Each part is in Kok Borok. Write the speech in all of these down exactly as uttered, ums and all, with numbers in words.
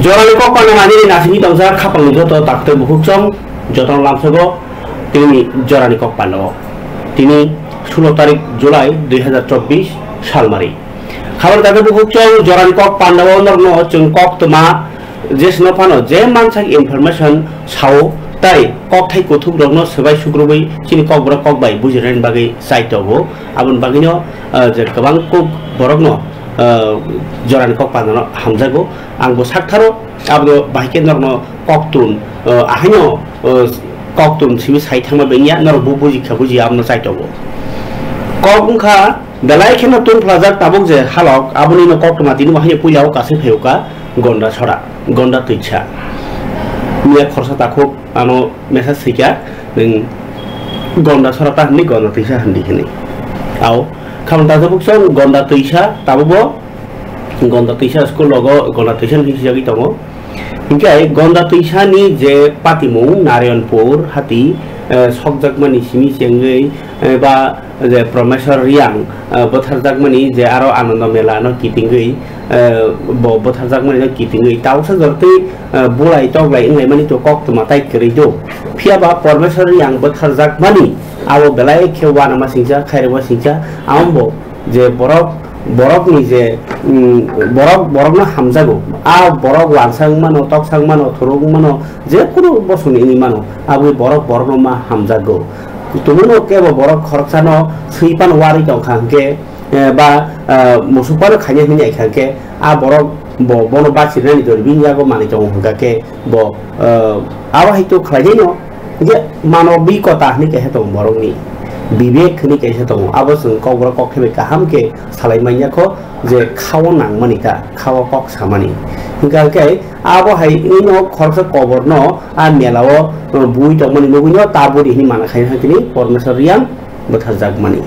Jorani kok panda manwi nasingwi tongjak khapangni joto taktwi bukhukchong jotono lamsogo tini jorani kok pandao. Tini sulo tarik July dui hazar chobbish salmari. Khabar taktwi bukhukchong jorani kok pandao norno chwng kok tma jesno phano je mansak information sao tai kokthai kuthukrokno swbai sukrubwi chini kokborok kok bai bujinani bagwi chai tongo. Aboni bagwino, ah, je kwbang kok borokno, ah, jorani kok pandano hamjago. Ang bo saktharo, abo bahai khe norokno koktun, ah, ahaino, ah, koktun simi sai thangma bengya, norok bo buji kha buji abono chai tongo. Kok wngkha belai kheno tungphlajak tabuk je halok, aboni no koktwma tini bo haino puila o kasui phaio ka Gonda Sora, Gonda Twisa. Miya khorsa takhuk ano message swikha, nwng Gonda Sora ta hwnwi Gonda Twisa hwnwi hwnwi. Ao, khamang ta tabuk chwng Gonda Twisa tabuk bo Gonda Twisa school logo Gonda Twisa hwnwi swijagwi tongo. Hinkhe Gonda Twisani je patimung Narayanpur hati, eh, sokjakmani simi chengwi, eh, ba je Promeswar Reang, eh, bwtharjakmani je aro Anando Mela no kitingwi, eh, bo bwtharjakmani no kitingwi tabuksa jortwi, eh, bulai toklai wnglaimani to koktwma tai kwrwi do. Phiya ba Promeswar Reang bwtharjakmani abo belai khe uanama singcha, khairokma singcha, amo bo je borok, borokni je, mm, borok, borokno hamjago, a borok wansa wng mano, toksa wng mano, thorok wng mano, je kunu bosongni wngwi mano, aboni borok borokno ma hamjago. Tumungno kebo borok khoroksano swipan warwi tongkha hwnkhe, eh, ba, eh, musuk phano khaina hwnwi naikha hwnkhe, a borok bo, bono bachirnani jori bini yago manwi tongo hwnkha khe bo, eh, abo hai to khlainaino. Hingke manobikota hinui kaisa tongo borokni, bibek hinui kaisa tongo, abo chwng kokborok kok thaibai kaham khe salai manya kho je khao nangmani ta, khao kok samani. Hingka khe abo hai wngwi no khoroksa koborno a mela o, uh, bui tongmani nugui no ta budi hinui mana khaina tini Pormesor Riyang bwtharjakmani.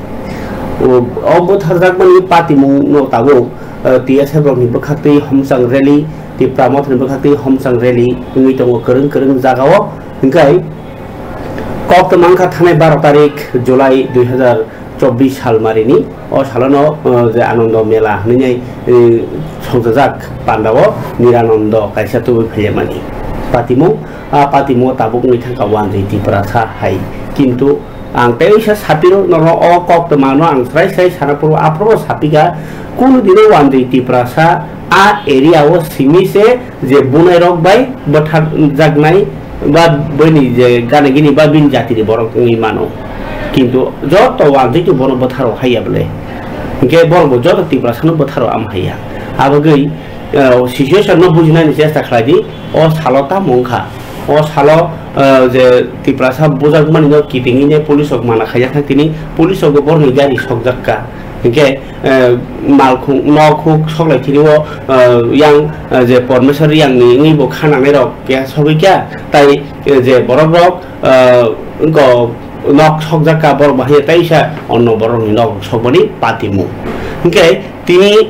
O, o bwtharjakmani patimung no tabuk, uh, T S F rokni bwkhaktwi homchang rally, Tipra Mothani bwkhaktwi homchang rally wngwi tongo kwrwng kwrwng jagao. Hingkai kok tongmang kha thanai baro tarik July dui hazar chobbish salmarini. O salono, uh, je Anando Mela hinui, uh, songjajak pandao Niranando kaisa tubui phaiyamani. Patimung, a patimung tabuk wngwi thangkha Wanjwi Tiprasa hai. Kintu ang tei wngsa sapiro norno o kok tongmano ang srai srai sana phuru aphuru sapika kunu dino Wanjwi Tiprasa a area o simi se je bunai rok bai bwthar jaknai ba bini je gana gini ba bini jati ni borok wngwi mano. Kintu joto Wanjwi tu bono bwtharo haiya bole. Hingke borok bo joto Tiprasa no bwtharo am haiya. Abagwi, eh, situation no bujinani chesta khlai di. O salo tamo wngkha. O salo, eh, je Tiprasa bujakmani no kitingwi ne police rok mana khaijak kha tini, police rok bo borokni gari sokjak kha. Hinkhe, eh, malkhung, nokhuk soklai thini o, eh, yang, eh, je Pormesor Riyangni wngwi bo kha nangnai rok keha sogwi kha, tai, eh, je borok rok, eh, wngkha nok sokjak kha borok bahai teisa onno borokni nok sokmani patimung. Hinkhe tini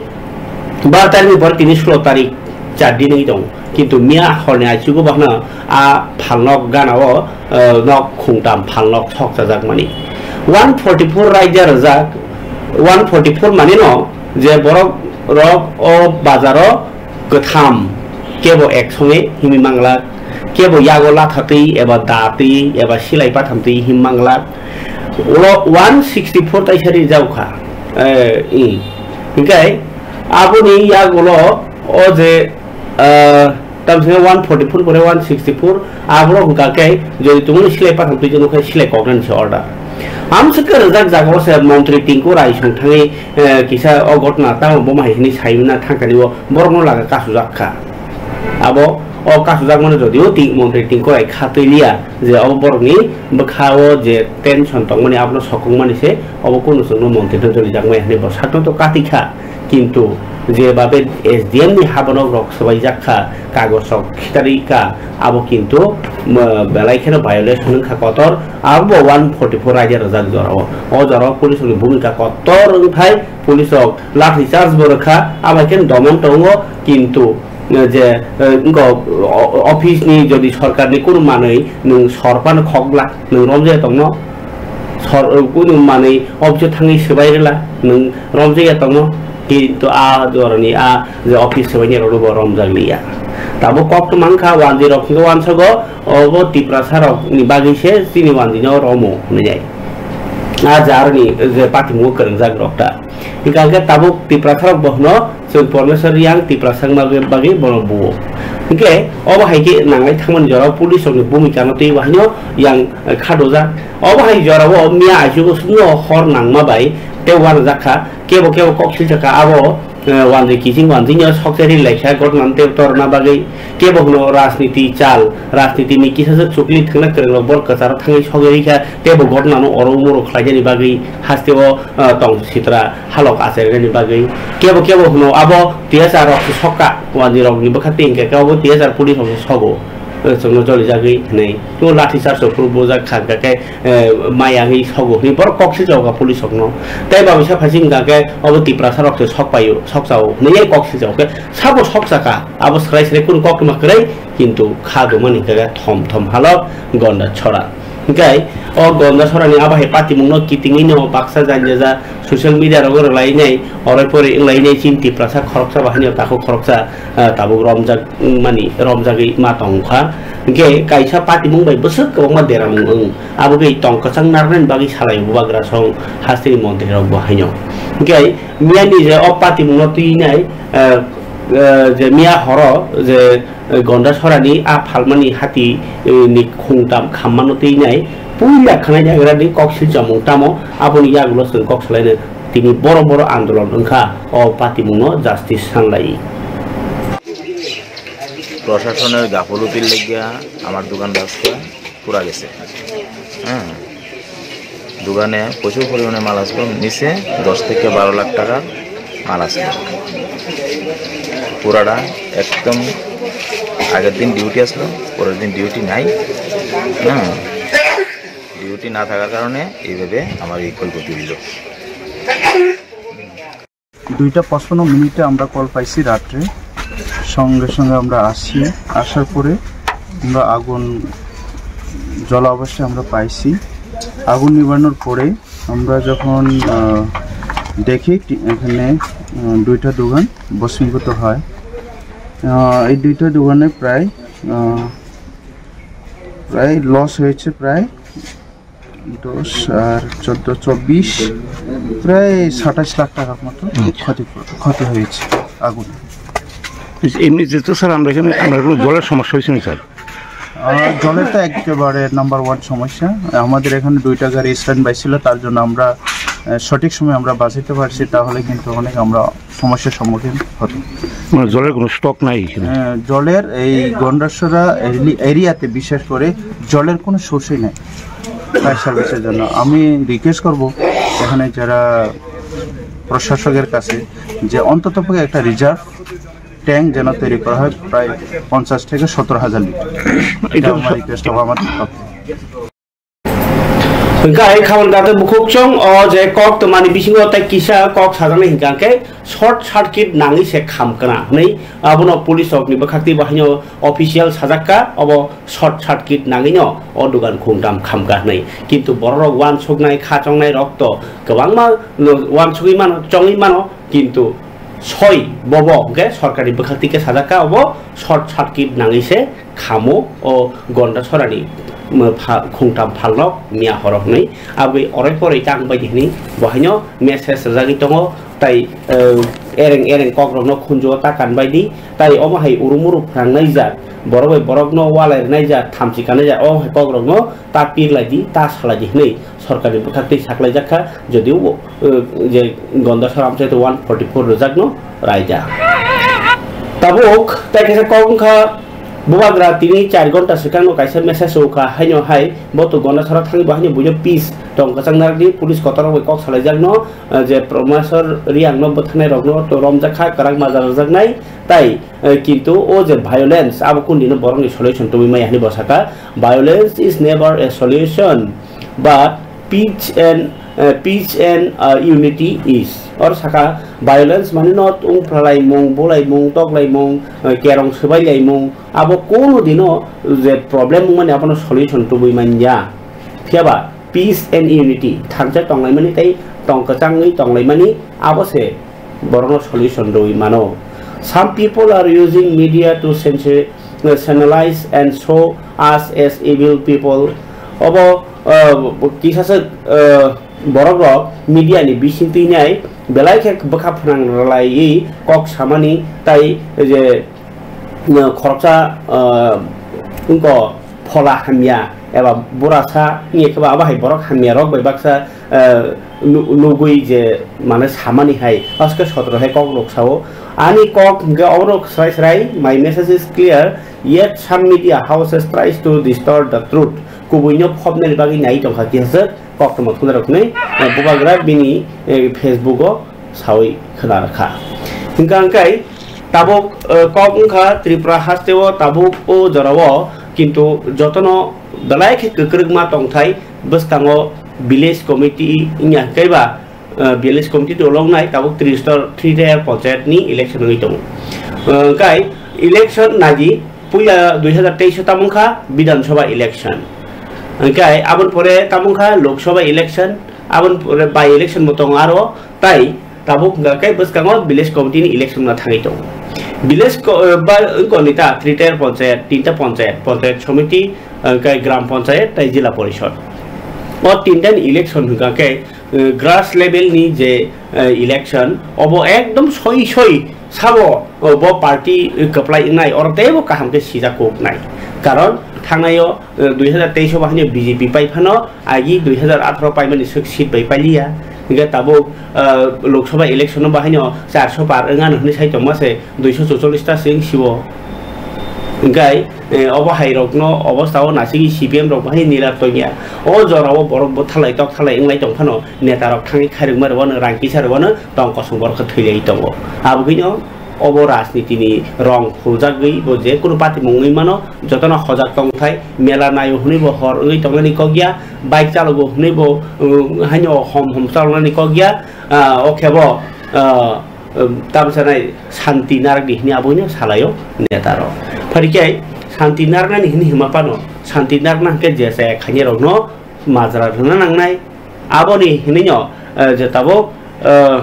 bar tarikni pore tini sulo tarik char din wngwi tongo. Kintu miya horni aichugo bahna a phalnok gana o, eh, nok khungtam phalnok sokchajakmani. One forty four raida rwjak, one forty four mani no je borok rok o bazaro kwtham kebo ek songe himwi manglak, kebo yago latha twi eba da twi eba silai patham twi him manglak. Ulo one sixty four taisa rijak kha. Eh, i. Hinkhe aboni yagulo o je, ah, tamsini one forty four pore one sixty four, aboro hwnkha khe jodi tumuni silai patham twi jwngo khe silai koknani se order. Amswk khe rwjak jagao se montri Tinku Rai song thangwi, eh, kisa o gotna tamo boma hai hwnwi saimana thangkani o borokno laga kasujak kha. Abo o kasujakmano jodio ti-, montri Tinku Rai kha twi liya je obo borokni bwkha o je tension tongmani abono sokongmani se obo kunu chwngno montri no jolijakmaya hwnwi bo sakno to kati kha. Kintu je babe S D M ni habanok rok swbaijak kha, kagoj rok khitarwi kha, abo kintu, um, belai kheno violation wngkha kotor, abo bo one forty four raida rwjak jorao. O jorao police rokni bhumika kotor wngthai, police rok lathi charge bo rwkha, abo hai khe doman tongo, kintu, eh, je, eh, wngkha o-, o-, office ni jodi sorkar ni kunu manwi nwng sor phano khok glak, nwng romjaya tongno, sor, eh, kunu manwi office o thangwi swbai rwla, nwng romjaya tongno, kintu a jorani a je office swbaini rokno bo romjak liya. Tabuk kok twmang kha wanjwi rok hwnkhe wansago, obo Tiprasa rok ni bagwi se chini wanjwi no romo hwnwi nai. A jarni je patimungo kwrwngjak rok ta. Hwnkhe tabuk Tiprasa rok bo hwno chwng Pormeswar Reang Tiprasa wngma bagwi bono buo. Hwnkhe obo hai khe nangai thangmani jorao police rokni bhumika no twiwi haino yang khadojak. Obo hai jorao miya aichugo sumno hor nangma bai tei uanajak kha. Kebo kebo kok silsa kha abo eh, wanjwi kiching wanjwino sokchari laikha gotman tei torna bagwi kebo hwno rajniti chal, rajnitini kisasa chukli thwngna kwrwngrok bol kwcharo thangwi sokjagwi kha tei bo gotmano oro umoro khlainani bagwi hasteo eh, tong sitra halok acharinani bagwi kebo kebo hwno abo T S R rok se sokka wanjwirokni bwkha tei hwnkhe abo T S R police rok se sogo. Eh, chwngno jolijagwi hwnwi. Tei lathi charge rok phuru bujak kha, hwnkha khe, eh, maya wngwi sogo hwnwi borok kok silchao kha police rokno. Tei ba bisa phai se hwnkha khe obo Tiprasa rok se sok paio, sok chao hwnwi kok silchao khe sabo sok cha kha. Abo swrai swrai kunu koktwma kwrwi, kintu kha dongmani hwnkha khe thom thom halok Gonda Chora. Hwnkhe o Gonda Chora ni abo hai patimung no kitingwi no baksa jani jaja social media rogo rwlainai, orai pori wnglainai chini Tiprasa khoroksa ba haino takhuk khoroksa, ah, tabuk romjak mani romjagwi ma tongkha. Hwnkhe kaisa patimung bai bwswk kwbangma deramung wng. Abo khe tong kwchang narwknani bagwi salai bubagra song hasteni montri rok bo haino. Hwnkhe miyani je o patimung no twinai, ah, ah, je miya horo je Gonda Sorani a phalmani hati, eh, ni khungtam khammano twinai puila khanai jagrani kok silchamung tamo aboni yagulo chwng kok salaino tini boro boro andolon wngkha o patimungno justice sanlai. প্রশাসনের গাফলতির লাগিয়া আমার দোকান ব্যবসা পুরা গেছে। হ্যাঁ, দোকানে প্রচুর পরিমাণে মাল আসলো, নিচে দশ থেকে বারো লাখ টাকার মাল আসলো। পুরাটা একদম আগের দিন ডিউটি আসলো, পরের দিন ডিউটি নাই। হ্যাঁ, ডিউটি না থাকার কারণে এইভাবে আমার এই ক্ষয়ক্ষতি হইল। দুইটা পঁচপান্ন মিনিটে আমরা কল পাইছি রাত্রে। সঙ্গে সঙ্গে আমরা আসি, আসার পরে আমরা আগুন জ্বলা অবস্থায় আমরা পাইছি। আগুন নিবানোর পরে আমরা যখন, আহ, দেখি টি-, এখানে, আহ, দুইটা দোকান ভস্মীভূত হয়। আহ, এই দুইটা দোকানে প্রায়, আহ, প্রায় লস হয়েছে প্রায় দশ আর চোদ্দ, চব্বিশ, প্রায় সাতাশ লাখ টাকার মতো আচ্ছা। ক্ষতি, ক্ষতি হয়েছে আগুনে। এমনিতে তো স্যার আমরা এখানে, আমরা কোনো জলের সমস্যা হয়েছে না স্যার? আহ, জলের তো একেবারে নাম্বার ওয়ান সমস্যা। আমাদের এখানে দুইটা গাড়ি স্ট্যান্ড বাই ছিল, তার জন্য আমরা, আহ, সঠিক সময় আমরা বাঁচাতে পারছি, তাহলে কিন্তু অনেক আমরা সমস্যার সম্মুখীন হতো। মানে জলের কোনো স্টক নাই এখানে? আহ, জলের এই গন্ডাছড়া এরি-, এরিয়াতে বিশেষ করে জলের কোনো সোর্সই নাই ফায়ার সার্ভিসের জন্য। আমি রিকোয়েস্ট করব এখানে যারা প্রশাসকের কাছে যে অন্ততপক্ষে একটা রিজার্ভ ট্যাঙ্ক যেন তৈরি করা হয় প্রায় পঞ্চাশ থেকে সত্তর হাজার লিটার। এটা এটা আমার রিকোয়েস্ট হবে আমার তরফ থেকে। Hwnkhe ai khabang date bukhuk chwng o je kok twmani bisingo tei kisa kok sajaknai hwnkha khe short circuit nangwi se kham kana hwnwi abono police rokni bwkhaktwi bo haino official sajak kha, obo short circuit nangwino o dogan khungtam khamkha hwnwi. Kintu bororok uansuknai, kha chongnai rok to kwbangma uansugwi mano, chongwi mano, kintu soi bobo hwnkhe sorkarni bwkhaktwi khe sajak kha, obo short circuit nangwi se khamo o Gonda Sorani, um, pha-, khungtam phalnok miya horo hwnwi. Aboni orai poroi tang bai di hwnwi bo haino message rwjagwi tongo, tai, uh, ereng ereng kokrokno khunjuo ta kan bai di, tai omo hai urum urum phwrangnai jak, borok bai borokno walai rwnai jak, thamchi kanai jak, omo hai kokrokno ta pirlai di, ta salai di hwnwi sorkarni bwkhaktwi saklaijak kha, jodio, uh, je Gonda Sora amchaito one forty four rwjakno raida. Tabuk tai kaisa kok wngkha, bubagra tini char ghonta swkangno kaisa message rwkha, haino hai bo to Gonda Sora thangwi bo haino buino peace tong kwchang narwkdi, police kotor rok bai kok salaijakno, uh, je Promeswar Reangno bwtharnai rokno to romjak kha, kwrak majra rwjaknai, tai, uh, kintu o je violence abo kundino borokni solution tubui maya hwnwi bo sakha. Violence is never a solution, but peace and, uh, peace and, uh, unity is. Oro saka violence mane no wngphalaimung, bulaimung, toklaimung, uh, kerong swbailaimung, abo kono dino je problem wngmani abono solution tubui manya. Phiyaba peace and unity, thansa tonglaimani tei tong kwchangwi tonglaimani abo se borokno solution rwui mano. Some people are using media to sensa-, sensationalize and show us as evil people. Obo, uh, kisasa, uh, borok rok media ni bising twi nai belai khe bwkha phnang rwlaiwi kok samani tai je, uh, khoroksa, uh, wngko phola hamya eba burasa wngya khe ba abo hai borok hamya rok bai baksa, eh, nu-, nugwi je mane samani hai, aske sotro hai kok rok sao. Ani kok hwnkhe oborok srai srai, "My message is clear, yet some media houses tries to distort the truth." Kubui no phobnani bagwi nai tongkha kisa koktwma thunai rok hwnwi, eh, bubagra bini, eh, Facebook o sawi khwna rwkha. Hwnkha hwnkhe tabuk, eh, kok wngkha Tripura hasteo tabuk o jorao, kintu jotono belai khe kwkrwngma tongthai bwskango village committee wngya hwnkhe ba, eh, village committee to longnai tabuk Tristor three tier panchayat ni election wngwi tongo. Eh, hwnkhe election naidi puila dui hazar teis o tamo wngkha Bidhan Sabha election, hwnkhe aboni pore tamo wngkha Lok Sabha election, aboni pore by election bo tongo aro, tai tabuk hwnkha khe bwskango village committee ni election wngna thangwi tongo. Village ko-, eh, ba wngkha nita three tier panchayat, tinta panchayat, panchayat somiti, eh, hwnkhe gram panchayat tai jila porishod. O tinta ni election hwnkha khe, eh, grass level ni je, eh, election, obo ekdom soi soi sabo, eh, bo party, eh, kwplai wngnai, oro teibo kaham khe sijak kok nai. Karon thangnai o, eh, dui hazar teis o bahai no B J P pai phano, agi dui hazar atharo paimani swk seat bai pailiya. Hingke tabuk, ah, Lok Sabha election o bahai no charso par wngano hinui sai tongma se, duiso chuchollis ta se wng sio. Hingke, eh, obo hai rok no obosta o nasigi C P M rok bahai nira tongya. O jora o borok bwthalai tokthalai wnglai tong phano neta rok thangwi khairokma rwano rang kisa rwano tong kosong borok khe thwi lai tongo. Aboni no obo rajniti ni rong phuljagwi bo je kunu party mung wngwi mano, jotono hojak tongthai, mela naio hwnwi bo hor wngwi tongnani kok ya, bike chalogo hwnwi bo, uh, haino hom hom chaloknani kok ya, ah, o khe bo, ah, um, tamsa nai santi narwkdi hwnwi aboino salaio neta rok. Phai khe santi narwknani hwnwi hima phano, santi narwkna hwnkhe je chaya khainai rokno majra rwna nangnai. Aboni hinwi no, eh, je tabuk, eh,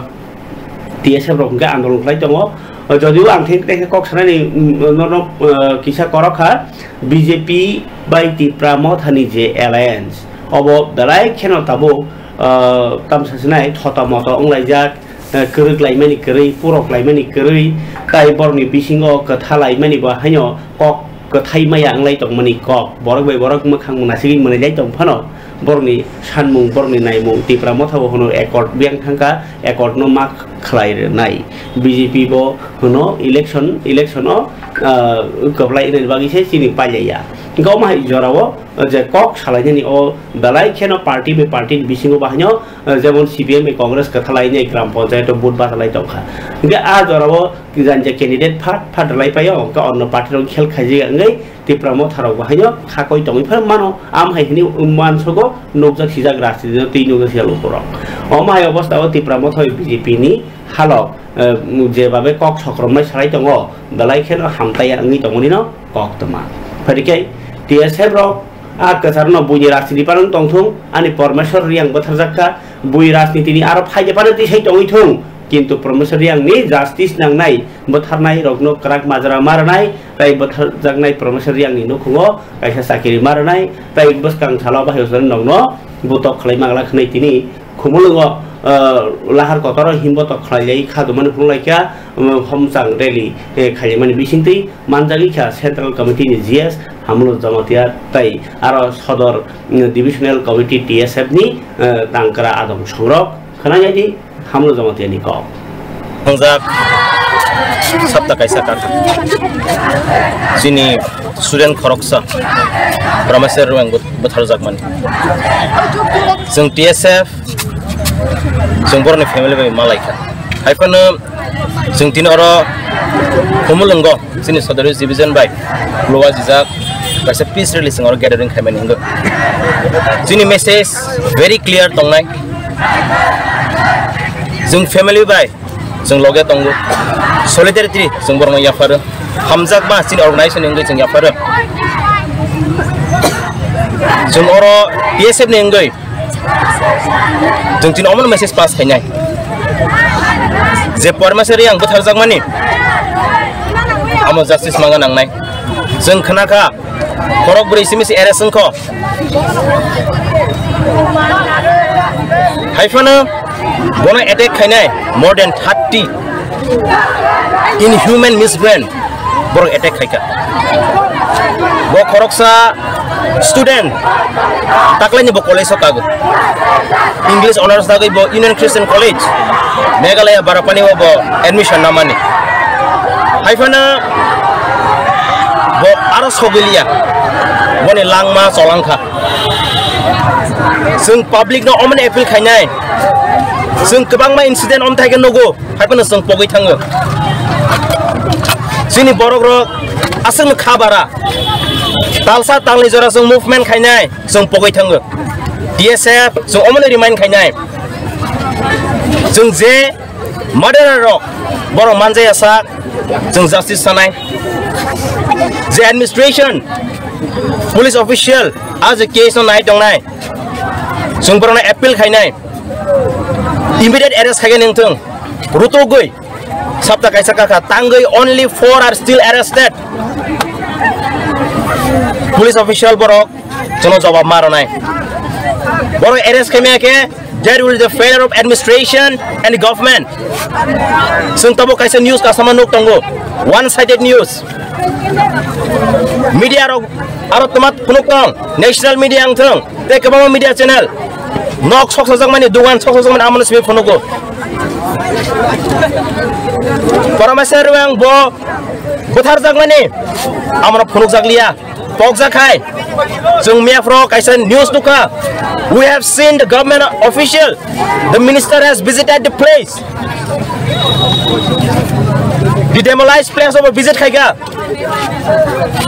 T S F rok hwnkhe andolon khlai tongo. Eh, jodio ang thik tei khe kok sanani, mm, no, no, eh, kisa korok kha, B J P bai Tipra Mothani je alliance, obo belai kheno tabuk, eh, tamsa sinai thota moto wnglaijak. Eh, kwrwk laimani kwrwi, purok laimani kwrwi, tai borokni bisingo kwtha laimani bo haino kok kwthai maya wnglai tongmani kok. Borok bai borok mwkhang mwnasigwi mwnwi lai tong phano, borokni sanmung, borokni naimung, Tipra Motha bo hwno accord biyang thangkha, accord no ma khlai rwnai. B J P bo hwno election, election o, ah, kwplai wnani bagwi se chini pailaiya. Hwnkhe omo hai jorao, ah, je kok salainani o belai kheno party bai party ni bisingo bahaino, ah, jemon C P M bai Congress kwthalai nai gram panchayat o vote bachalai tongkha. Hwnkhe a jorao jani je candidate phat phat rwlai paio, hwnkhe onno party rok khel khaijak wngwi Tipra Motha rok bahaino khakoi tongwi phano mano. Am hai hwnwi mansogo nukjak sijak rajniti no twi nukjak sijak lukurok. Omo hai obostao Tipra Motha bai B J P ni halok, eh, jebabe kok sokromnai salai tongo, belai kheno hamtaiya wngwi tongmani no koktwma. Phai khe T S F rok a kwcharno buini rajniti panang tongthung, ani Pormeswar Reang bwtharjak kha, bui rajnitini aro phaide phano tisai tongwi thung, kintu Pormeswar Reangni justice nangnai, bwtharnai rokno kwrak majra ma rwnai, tai bwtharjaknai Pormeswar Reangni nukhungo kaisa chakiri ma rwnai, tai bwskang salo bahai rokno butok khlai manglak hwnwi tini Khumulwngo, ah, lahar kotoro himbo tok khlailai kha dumani phunukhlaikha, um, homchang rally, eh, khailaimani bisingtwi manjagwi kha Central Committee ni G S Hamlo Jamatia tai aro Sodor, um, Divisional Committee T S F ni, eh, tangkra adong songrok. Khwnajadi Hamlo Jamatia ni kok. Thangjak sapta kaisa kar. Chini student khoroksa Brahmaswar Ruang bwtharjakmani. Chwng T S F, chwng borokni family bai malaikha. Haiphano chwng tini oro Khumulwngo chini Sodor Division bai luajijak kaisa peace rally chwng oro gathering khaimani hinwi. Chini message very clear tongnai. Chwng family bai chwng loge tongo. Solidarity chwng borokno yapharo. Hamjakma chini organization ni wngwi chwng yapharo. Chwng oro T S F ni wngwi chwng chini omono message pass khainai. Je Pormeswar Reang bwtharjakmani Justice manga nangnai. Chwng khna kha, khorok bwrwi simi se arrest wngkho. Haiphano bono attack khainai more than thirty inhuman miscreant borok attack khaikha. Bo khoroksa student, taklaini bo college o kago. English honours dagwi bo Union Christian College, Meghalaya Barapani o bo admission namani. Haiphano bo aro sogwiliya, boni langma cholangkha. Chwng public no omoni appeal khainai. Chwng kwbangma incident omthai khe nugo, haiphano chwng pogwi thango. Chini borok rok aswkno kha bara. Talsa talni jora chwng movement khainai, chwng pogwi thango. T S F chwng omoni remind khainai. Chwng je murderer rok, borok manjaya sak, chwng justice sanai. Je administration, police official, a je case no nai tongnai, chwng borokno appeal khainai, immediate arrest khaikhe nengthwng, rutugwi, sapta kaisa kakha tangwi only four are still arrested. Police official borok chwngno jobab ma rwnai. Borok arrest khaimaya khe, there will be the failure of administration and the government. Chwng tabuk kaisa news kasama nuk tongo, one sided news. Media rok aro twma phunuk tong, national media wngthwng, tei kwbangma media channel. Nok sok sajakmani, dugan sok sajakmani, amono simi phunugo. Parameser Rewang bo butharjakmani, amono phunukjakliya. Pokjak hai. Chwng miyaphro kaisa news nukha. We have seen the government official. The minister has visited the place. The demolized place of a visit khaika.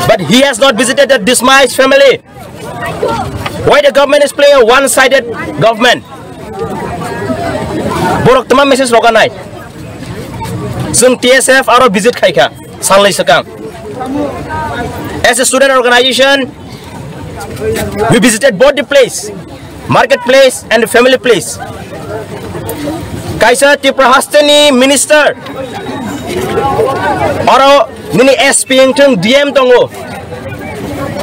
But he has not visited the dismissed family. Why the government is playing a one-sided government? Borok tama message roganai. Chwng T S F aro visit khaikha, salnwi swkang. As a student organization, we visited both the place, market place and the family place. Kaisa Tripura hasteni minister, aro nini S P wngthwng D M tongo.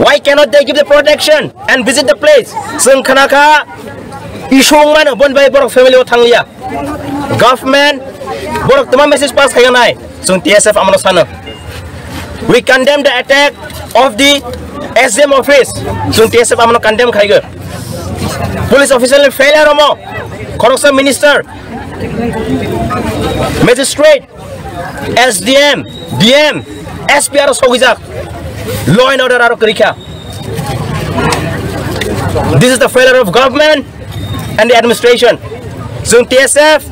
Why cannot they give the protection and visit the place? Chwng khna kha, issue wngmano, boni bai borok family o thangliya. Government borok tama message pass khaikha nai, chwng T S F amano sano. We condemn the attack of the S D M office. Chwng T S F amano condemn khaikha. Police officer ni failure omo. Khoroksa minister, magistrate, S D M, D M, S P aro sogijak. Law and order aro kwrwikha. This is the failure of government and the administration. Chwng T S F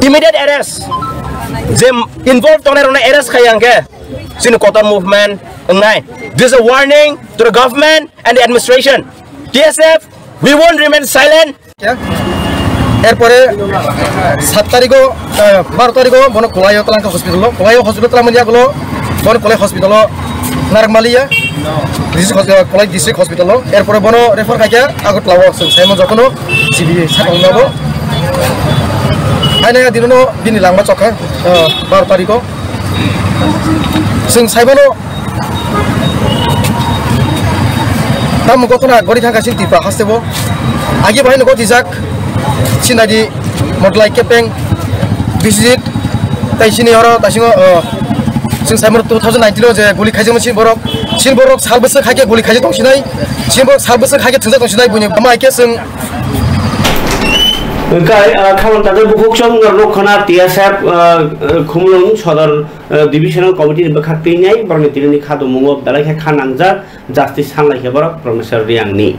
immediate arrest, je involved tongnai rokno arrest khai ang khe chini kotor movement wngnai. This is a warning to the government and the administration. T S F, we won't remain silent. Erpore sat tarigo, eh, baro tarigo bono Kolaio twlangkha hospital o. Kolaio hospital twlangmani yagulo bono Kolai hospital o narwkmaliya. District hos-, Kolai district hospital o. Erpore bono refer khaikha Agartala o, chwng saimon jotono C B sakong nabo. Haino ya dinono bini langma chokha, eh, baro tarigo. Chwng saimano tamo gotona gori thangkha chini Tripura hasteo. Agi bahai no gotijak Sinadi Motlai Kepeng Biswajit tai chini oro taisingo, o, chwng saimano two thousand nineteen o je guli khaijakma chini borok, chini borok sal bwswk haikhe guli khaijak tongsinai, chini borok sal bwswk haikhe thwngjak tongsinai buini bama haikhe chwng Hwnkhe, ah, khamar tajak bukhuk chwng rwkhwna T S F, ah, ah, Khumulwng Sodor, ah, Divisional Committee ni bwkhak twi nai borokni tini ni kha tongmungo belai khe kha nangjak, justice sanlai khe borok Promeswar Reang ni.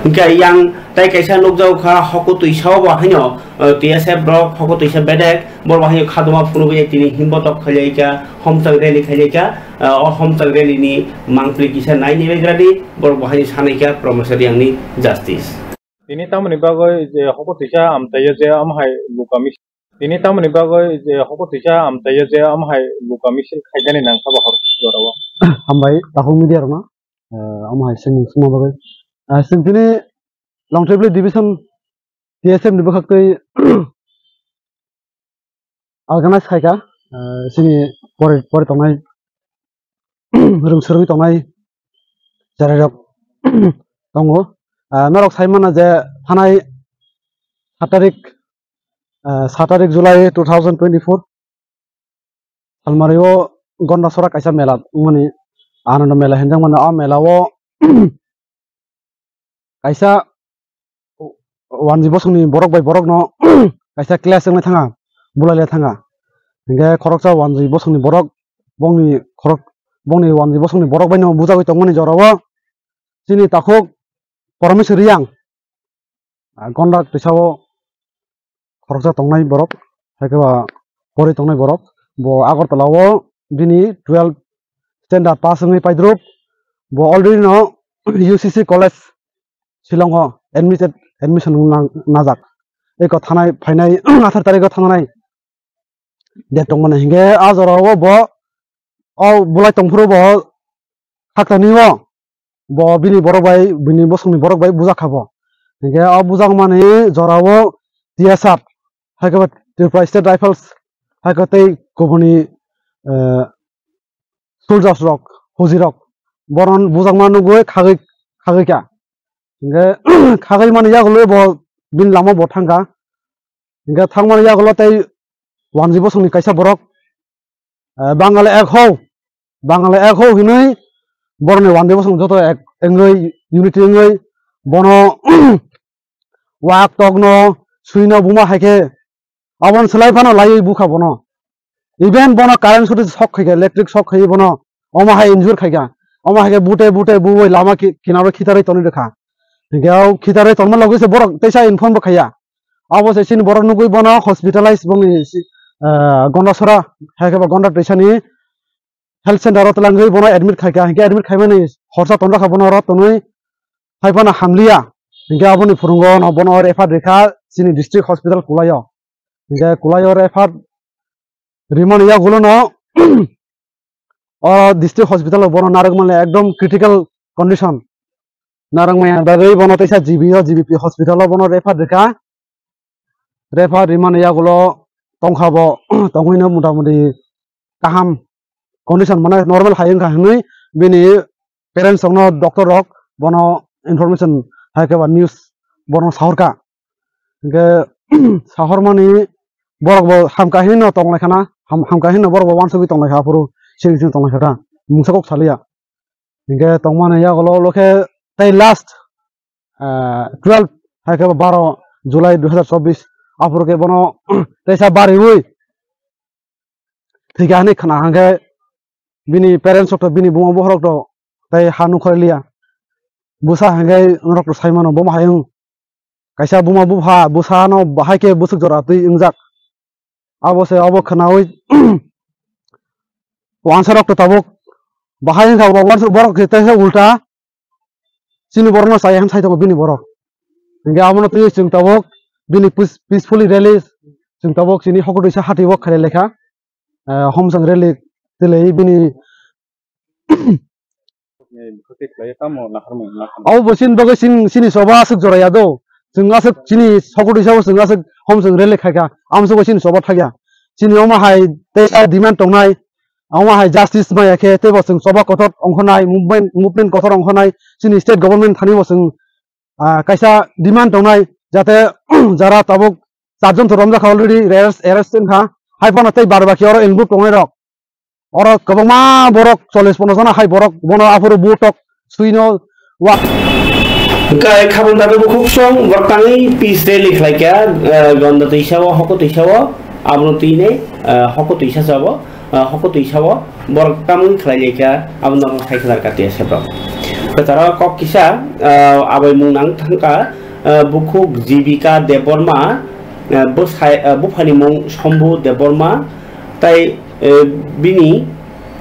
Hwnkhe yang tai kaisa nukjago kha hoko twisa o bo haino, ah, T S F rok hoko twisa bedek borok bo haino kha tongma phunugwi tini himbotok khailai kha, homchang rally khailai kha, ah, o homchang rally ni mangpili kisa nai ni begradi borok bo haino sanai kha Promeswar Reang ni justice. Tini tamoni bagwi je hoko twisa amchaiyo je amo hai luka misil. Tini tamoni bagwi je hoko twisa amchaiyo je amo hai luka misil khaijani nangkha ba hor jorao. Hambai takhuk media rokno, eh, amo hai swngmung swngma bagwi. Ah, chwng tini Longthaibwlwi division T S F ni bwkhak twi organize khaikha, ah, chini pori, pori tongnai, rwng swrwngwi tongnai cherairok tongo. Ah, norok sai mano je thanai sat tarik, ah, sat tarik July two thousand twenty-four, Salmari o Gondasora kaisa mela wngmani, Anando mela hinjak mano. O mela o kaisa wanji bosongni borok bai borok no kaisa clash wngwi thanga, bulai lai thanga. Hinkhe khoroksa wanji bosongni borok, bongni khorok, bongni wanji bosongni borok bai no bujagwi tongmani jora o chini takhuk Parameswar Riyang, ah, Gonda twisa o khoroksa tongnai borok, hai khe ba pori tongnai borok. Bo Agartala o bini twelve standard pass wngwi paidrop. Bo already no U C C college Shillong o admitted, admission wng nang-, najak. Eko thanai phainai athar tarikh o thanai date tongmani. Hinkhe a jora o bo o bulai tongphuru bo khaktani o bo bini borok bai, bini bosongni borok bai bujak kha bo. Hinkhe o bujak mani jora o T S R, hai khe ba Tripura State Rifles, hai khe tei kubuni, eh, soldiers rok, fauji rok, boron bujak ma nugwi khagwi, khagwi kha. Hinkhe khagwi mani yagulo bo bini lama bo thangkha. Hinkhe thangmani yagulo tei wanji bosongni kaisa borok, eh, Bangale ek ho, Bangale ek ho hinwi borokni wanji bosong joto ek wngwi, unity wngwi bono wak tokno, swino buma hai khe aboni slai phano laiwi bukha bono. Even bono current short shock khaikha, electric shock khaiwi bono omo hai injure khaikha. Omo hai khe bute bute buwi lama ki-, kinaro khitarwi tonwi rwkha. Hinkhe o khitarwi tonma logi se borok teisa inform bo khaiya. Abo se chini borok nugwi bono hospitalize bongni si-, ah, Gondasora hai khe ba Gonda Twisani health center o twlangwi bono admit khaikha. Hinkhe admit khaimani horsa tonjakha bono oro tonwi hai phano hamliya. Hinkhe aboni phurungo no bono refer rikha chini district hospital Kulaio. Hinkhe Kulaio refer rimani yagulo no o district hospital o bono narwkmani ekdom critical condition. Narwkmani bagwi bono teisa G B o, G B P hospital o bono refer rikha. Refer rimani yagulo tongkha bo, tongwino motamoti kaham condition, mane normal hai wngkha hinwi bini parents rokno, doctor rok bono information hai khe ba news bono sahorkha. Hinkhe sahormani borok bo hamkha hinwi no tonglaikha na, ham-, hamkha hinwi no borok bo wansugwi tonglaikha, aphuru sini sini tonglaikha ta, mungsa kok saliya. Hinkhe tongmani yagulo ulo khe tei last, ah, twelve hai khe baro July dui hazar chobbish, aphuru khe bono teisa bariwi thwikha hinwi khna hinkhe bini parents rok to, bini buma buphang rok to tei ha nukharliya. Bwsa hinkhe norok to sai mano, bomo hai wng. Kaisa buma bupha bwsano bahai khe bwswk jora twi wngjak. Abo se abo khwnaui wansa rok to tabuk bahai wngkha, bo wansa borok khe teisa ulta chini borokno chaya hwn sai tongo bini borok. Hinkhe abono twiwi chwng tabuk bini peace-, peacefully rally chwng tabuk chini hokotwisa hati o khailai laikha, eh, homsong rally twilai bini Ni bwkha khe khlaiya tamo naharmung naharmung. Abo bo chini bagwi chini, chini choba aswk jora ya do. Chwng aswk chini sokotwi sabo chwng aswk hom chwng rally khaikha. Amswk bo chini choba thakya. Chini omo hai tei demand tongnai. Omo hai justice maya khe tei bo chwng choba kotor ongkhornai, movement, movement kotor ongkhornai. Chini state government thani bo chwng, ah, kaisa demand tongnai, jate jara tabuk charjon to romjakha already, arrest, arrest wngkha. Hai phano tei bar baki oro involve tongnai rok. Oro kwbangma borok chollish ponchash jona hai borok bono aphuru butok swino wa. Hwnkhe khabang dabe bukhuk song borok tangwi peace rally khlaikha, eh, Gonda twisao, hoko twisao, abono twinai, eh, hoko twisa sabo, eh, hoko twisao borok tamwi khlailaikha, abono sai khwlar katiya sebrok. Kwcharo kok kisa, eh, abai mung nang thangkha, eh, bukhuk Jibika Debbarma, eh, bwsai, eh, buphani mung Sombu Debbarma, tai eh, bini,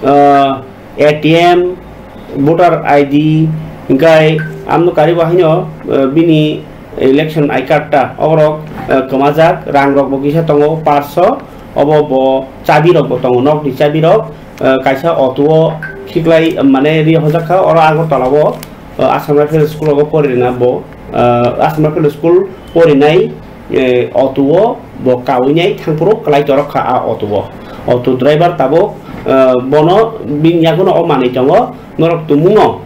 eh, A T M, voter I D, hingkai amno karibo haino, eh, bini election I card ta oborok, eh, kwmajak, rang rok bo kisa tongo parso, obo bo chabi rok bo tongo, nokni chabi rok, eh, kaisa auto o khiklai mane ri hojak kha, oro Agartala o, eh, Assam Rifle School rogo porinai bo, eh, Assam Rifle School porinai, eh, auto o bo kaui nai thangphuru kwlai torok kha a auto o. Auto driver tabuk, ah, bono bini yaguno o manwi tongo, norok tongmungno.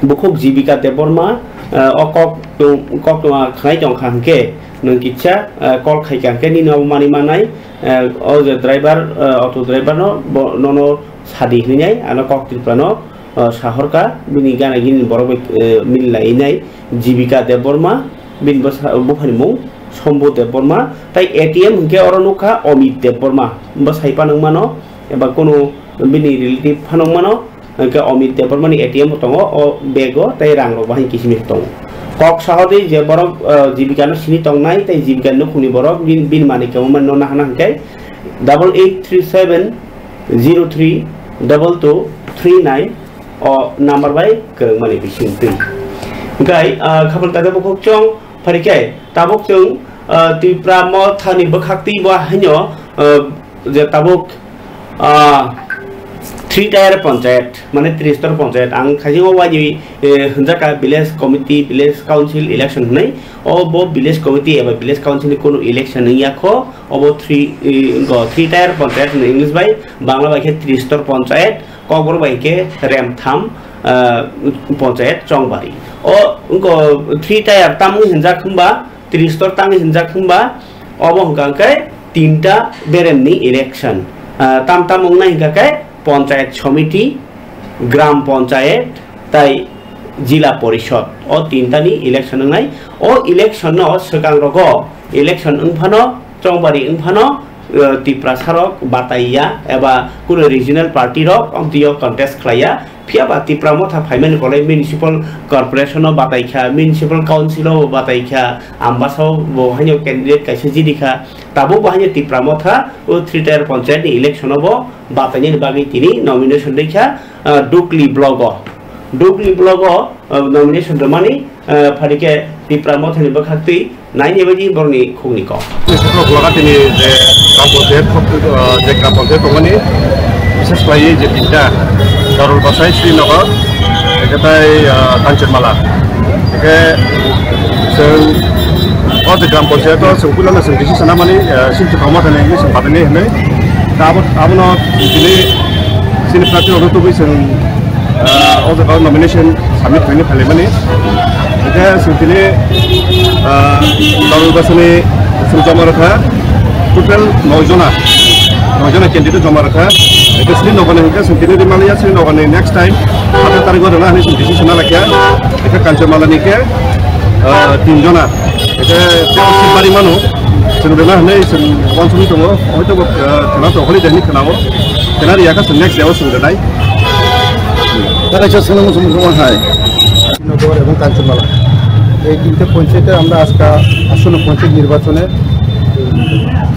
Bukhuk Jibika Debbarma, ah, o kok tong-, kok tongma khnai tongkha hwnkhe, nwng kisa, ah, call khaikha hwnkhe nini obo manwi manai, ah, o je driver, ah, auto driver no bo, nono sadi hwnwi nai, ano kok Tripura no, ah, sahorkha, bini gana gini borok bai, eh, mili lai nai, Jibika Debbarma, bini bwsa-, buphani mung Sombu Debbarma, tai A T M hwnkhe oro nukha Omit Debbarma, bwsai phano wngmano, eba kunu bini relative phano wngmano, hwnkhe Omit Debbarmani A T M bo tongo, o bag o tei rang rok bahai kisimik tongo. Kok sahodi je borok, ah, Jibika no sini tongnai tei Jibika nukhungni borok bin, bini manwi kwmamani no nahana hwnkhe double eight three seven zero three double two three nine o number bai kwrwngmani bisingtwi. Hwnkhe, ah, khapang tata bukhuk chwng pharikhe tabuk chwng, ah, Tipra Mothani bwkhaktwi bo haino, ah, je tabuk, ah, three tier panchayat, mane tristor panchayat, ang khaijingma waini, eh, hwnjakha village committee, village council election hwnwi. O bo village committee eba village council ni kunu election wngya kho, obo three, eh, go three tier panchayat hwnwi English bai, Bangla bai khe tristor panchayat, Kokborok bai khe remtham, ah, panchayat Chongbari. O wngkha three tier tamni hwnjak hwnba, tristor tamni hwnjak hwnba, obo hwnkha hwnkhe tinta beremni election. Ah, tam tam wngnai hwnkha khe panchayat somiti, gram panchayat, tai jila porishod. O tintani election wngnai. O election no swkang rogo election wngphano, Chongbari wngphano, eh, Tiprasa rok bataiya eba kunu regional party rok amtwio contest khlaiya. Phiya ba Tipra Motha phaimani kolai municipal corporation o bataikha, municipal council o bataikha, Ambasa o bo haino candidate kaisa jidikha. Tabuk bo haino Tipra Motha o three tier panchayat ni election o bo batainani bagwi tini nomination rikha, ah, Dukli block o. Dukli block o, ah, nomination rwmani, ah, pharikhe Tipra Mothani bwkhaktwi naini baidi borokni khukni kok. Chwng Golagatini je gram panchayat, ah, je gram panchayat tongmani, bises khlaiwi je tinta, Darul Basai, Srinagar, hwnkhe tai, ah, Kanchanmala. Hwnkhe chwng o je gram panchayat o chwng puilano chwng decision namani, ah, sini Tipra Mothani hinwi chwng batainai hinwi. Da abo, abono tini chini prarthi rokno tubui chwng, ah, o jaga nomination submit khaina phaimani. Hwnkhe chwng tini, ah, Darul Basani chwng joma rwkha total noi jona, noi jona candidate joma rwkha. Hwnkhe Srinagarni hwnkhe chwng tini rimaliya, Srinagarni next time atharo tarikh o rwna hinwi chwng decision lakha. Hwnkhe Kanchanmalani khe, ah, tin jona. Hwnkhe tei seat bari mano, chwng rwna hinwi chwng uansugwi tongo, hoito bo, ah, khwna to holiday hinwi khwnao, khwna rwya khe chwng next day o chwng rwnai. Tei kaisa swngmung swngmung hai. নগর এবং কাঞ্চনমালা, এই তিনটে পঞ্চায়েতে আমরা আজকে আসন্ন পঞ্চায়েত নির্বাচনে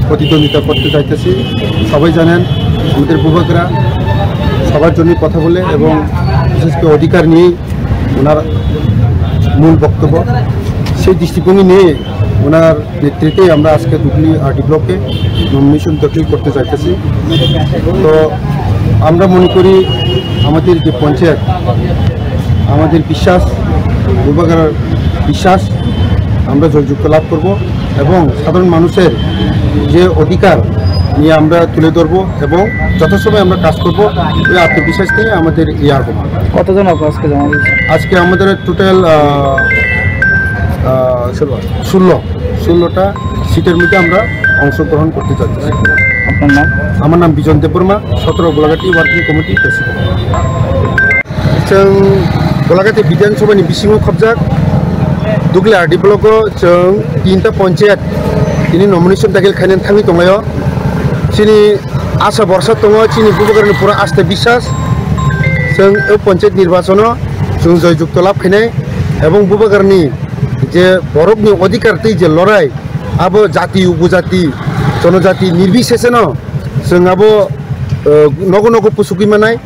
প্রতিদ্বন্দ্বিতা করতে চাইতেছি। সবাই জানেন, আমাদের বুবাগরা সবার জন্যই কথা বলে এবং বিশেষ করে অধিকার নিয়েই ওনার মূল বক্তব্য। সেই দৃষ্টিভঙ্গি নিয়ে ওনার নেতৃত্বে আমরা আজকে দুগলি আরডি ব্লকে নমিনেশন দাখিল করতে চাইতেছি। তো আমরা মনে করি আমাদের যে পঞ্চায়েত, আমাদের বিশ্বাস, বুবাগরার বিশ্বাস, আমরা জয়যুক্ত লাভ করব এবং সাধারণ মানুষের যে অধিকার নিয়ে আমরা তুলে ধরবো এবং যথাসময়ে আমরা কাজ করব, এই আত্মবিশ্বাস নিয়ে আমাদের এই আগমন। কতজন আপু আজকে জমা দিয়েছেন? আজকে আমাদের টোটাল, আহ, আহ, ষোলো। ষোলো, ষোলোটা সিটের মধ্যে আমরা অংশগ্রহণ করতে চাচ্ছি। আপনার নাম? আমার নাম বিজন দেববর্মা, সতেরো Golaghati working committee president. Chwng Golagati Bidhan Sabha ni bisingo khobjak Dugli R D block o chwng tinta ponchayat tini nomination dakhil khainani thangwi tonglaio. Chini asa borsa tongo, chini bubagrani pura aste biswas. Chwng o ponchayat nirbachano chwng joy jukto lab khainai ebong bubagrani je borokni odhikar tei je lorai, abo jati, upojati, jonojati nirbiseseno chwng abo, eh, nogo nogo pusugwi manai.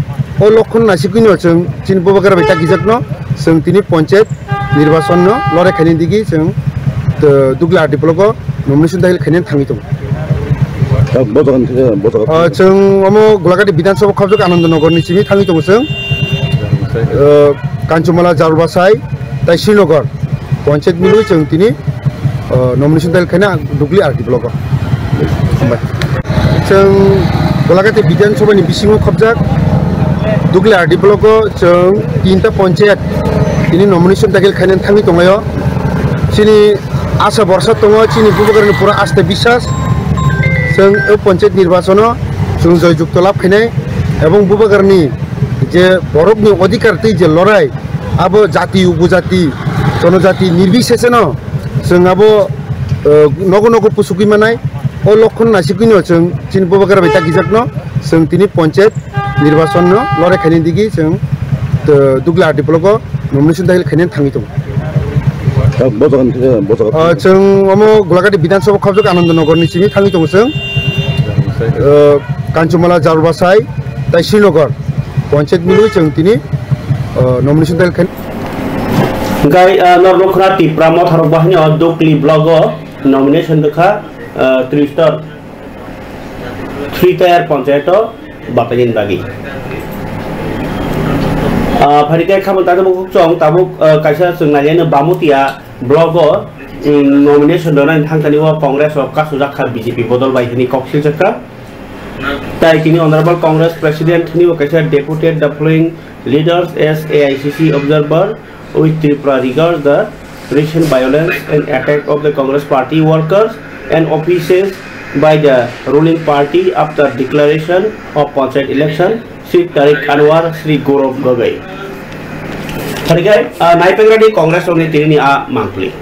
O lokhon naisikwino chwng chini bubagra bai takijakno chwng tini ponchayat nirbachonno lorai khaini digi chwng, eh, Dugli R D block o nomination dakhil khainani thangwi tongo. Bo jaga ni, bo jaga. Ah, chwng omo Golagati Bidhan Sabha khobjak Anandanagar ni simi thangwi tongo chwng. Ah, Kanchumala, Jarubasai, tai Srinagar ponchayat milwi chwng tini, ah, nomination dakhil khaina Dugli R D block o. Hambai. Chwng Golagati Bidhan Sabha ni bisingo khobjak Dugli R D block o chwng tinta ponchayat tini nomination dakhil khainani thangwi tonglaio. Chini asa borsa tongo, chini Bubagrani pura asta biswas. Chwng o ponchayat nirbachano chwng joy jukto lab khainai ebong Bubagrani je borokni odhikar tei je lorai, abo jati, upojati, jonojati nirbiseseno chwng abo, eh, nogo nogo pusugwi manai. O lokhon nasigwino chwng chini Bubagra bai takijakno chwng tini ponchayat nirbachonno lorai khainani digi chwng, eh, Dugli R D block o nomination dakhil khainani thangwi tongo. Bo jaga ni, bo jaga. Ah, chwng omo Golagati Bidhan Sabha khobjak Anandanagar ni simi thangwi tongo chwng. Ah, Kanchumala, Jarurbasai, tai Srinagar ponchayat milwi chwng tini, ah, nomination dakhil khain. Hingkai, ah, norok nukha Tipra Motharok bahaino Dugli block o nomination rwkha, ah, Tristor. Three tier ponchayat o bataini bagwi. Ah, phaikhe khamung tangwi bukhuk chwng tabuk, ah, kaisa chwng nailaiano Bamutia block o, um, nomination rwnani thangthani o Congress o kasujak kha B J P bodol bai hwnwi kok siljakha. Tai tini Honorable Congress President hwnwi bo kaisa deputed the following leaders as A I C C observer with Tripura regards the recent violence and attack of the Congress party workers and offices by the ruling party after declaration of panchayat election, Shri Tariq Anwar, Shri Gaurav Gogoi. Tharikai, ah, naipegrani Congress rokni tinini a mangpli.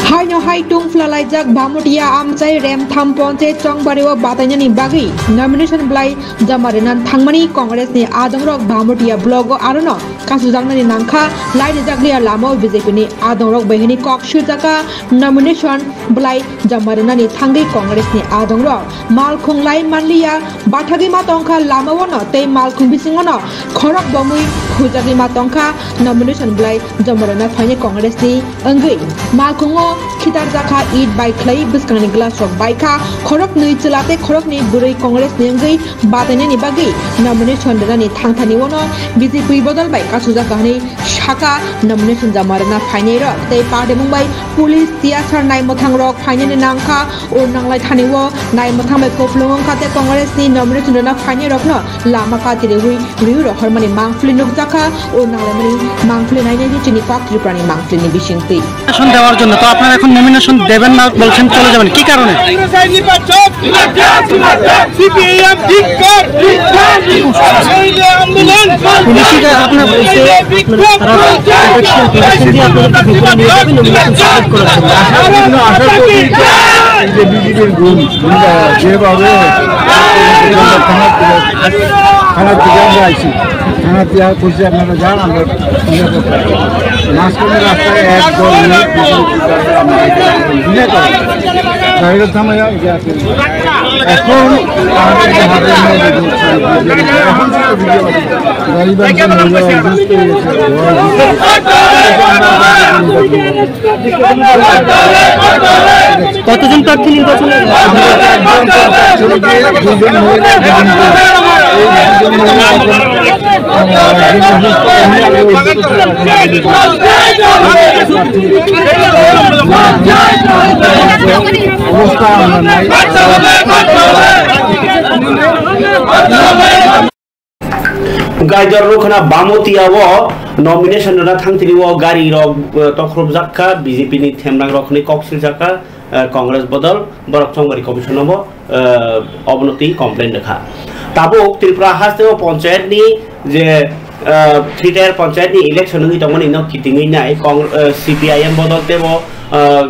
Haino hai tungphla laijak Bhamutia amchai Remtham Ponchayat Chongbario batainani bagwi nomination blai joma rwna thangmani Congress ni adongrok Bhamutia block o arono kasujaknani nangkha, lai rijak liya lama o B J P ni adongrok bai hwnwi kok sirjaka nomination blai joma rwnani thangwi Congress ni adongrok malkhung lai manliya, bathagwi ma tongkha lama o no tei malkhung bisingo no khorok bomwi khujagwi ma tongkha nomination blai joma rwna phainai Congress ni wngwi. Malkhungo khitarjakha, it bai khlai bwskangni glass rok baikha, khoroknwi chwla tei khoroknwi bwrwi Congress ni wngwi batainani bagwi nomination rwnani thangthani uano B J P bodol bai kasujak hwnwi saka nomination joma rwna phainai rok tei party mung bai police tiyasar naimwthang rok phainani nangkha. O nanglai thani o naimwthang bai kupulung wngkha tei Congress ni nomination rwna phainai rokno lama katirwi rwi rohormani mangpili nukjakha. O nanglaimani mangpili nainai di chini kok Tripura ni mangpili ni bisingtwi. Nomination দেওয়ার জন্য। তো আপনারা এখন nomination দেবেন না বলছেন, চলে যাবেন, কি কারণে? সিপিআইএম ধিক্কার। এই যে আন্দোলন। পুলিশে আপনার বলছে, আপনারা protection, protection দিয়ে আপনাদেরকে ভিতরে নিয়ে যাবে, nomination submit করার জন্য। আশা করি, আশা করি যে বিজেপির গুন্ডা যেভাবে থানা থেকে, থানা থেকে আমরা আইছি, থানা থেকে আর করছি, আপনারা যান, আমরা নিরাপদ থাকবো। মাঝখানে রাস্তায় এক দল লোক বিজেপির গাড়ি থামাইয়া এখন তারা হাতের মধ্যে এখন গাড়ি বাড়ি কতজন প্রার্থী নির্বাচনে? অবস্থা আমরা নাই। Gaidor Rukhna Bamutia o nomination rwna thangthini o gari rok, eh, tokhorop jakha, B J P ni themrang rok hwnwi kok siljakha, eh, Congress bodol, borok Chongbari Commission o bo, eh, obono twi complain rwkha. Tabuk Tripura haste o panchayat ni je, eh, three tier panchayat ni election wngwi tongmani no kitingwi nai Cong-, eh, C P I M bodol tebo, eh,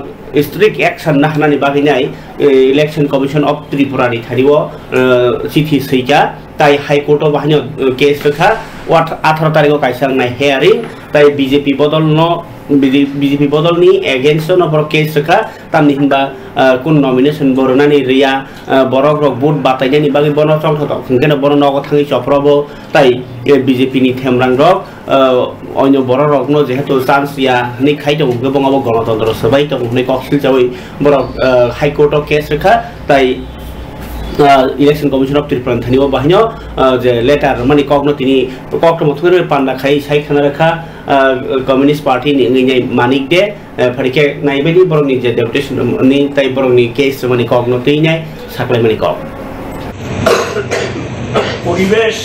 strict action nahnani bagwi nai, eh, Election Commission of Tripura ni thani o, eh, chithi swikha. Tai High Court o bahaino, eh, case rwkha, wat-, atharo tarikho kaisa wngnai hearing, tai B J P bodolno, B J P bodolni against o no borok case rwkha, tamni hinba, eh, kun nomination bo rwnani rwya, eh, borok rok vote batainani bagwi bono chongthotok hwnkhe no bono nogo thangwi choprobo, tai, eh, B J P ni themrang rok, eh, oino borok rokno jehetu chance ya hwnwi khai tongo, hwnkhe bo abo gonotontro swbai tongo hwnwi kok silchaui borok, eh, High Court o case rwkha, tai, ah, Election Commission of Tripura ni thani o bahaino, ah, je letter rwmani kokno tini koktwma thwngwi panda khai sai khana rwkha, ah, Communist Party ni wngwi nai Manik De, eh, phari khe naibaidi borokni je deputation ni tai borokni case rwmani kokno twi nai saklaimani kok. পরিবেশ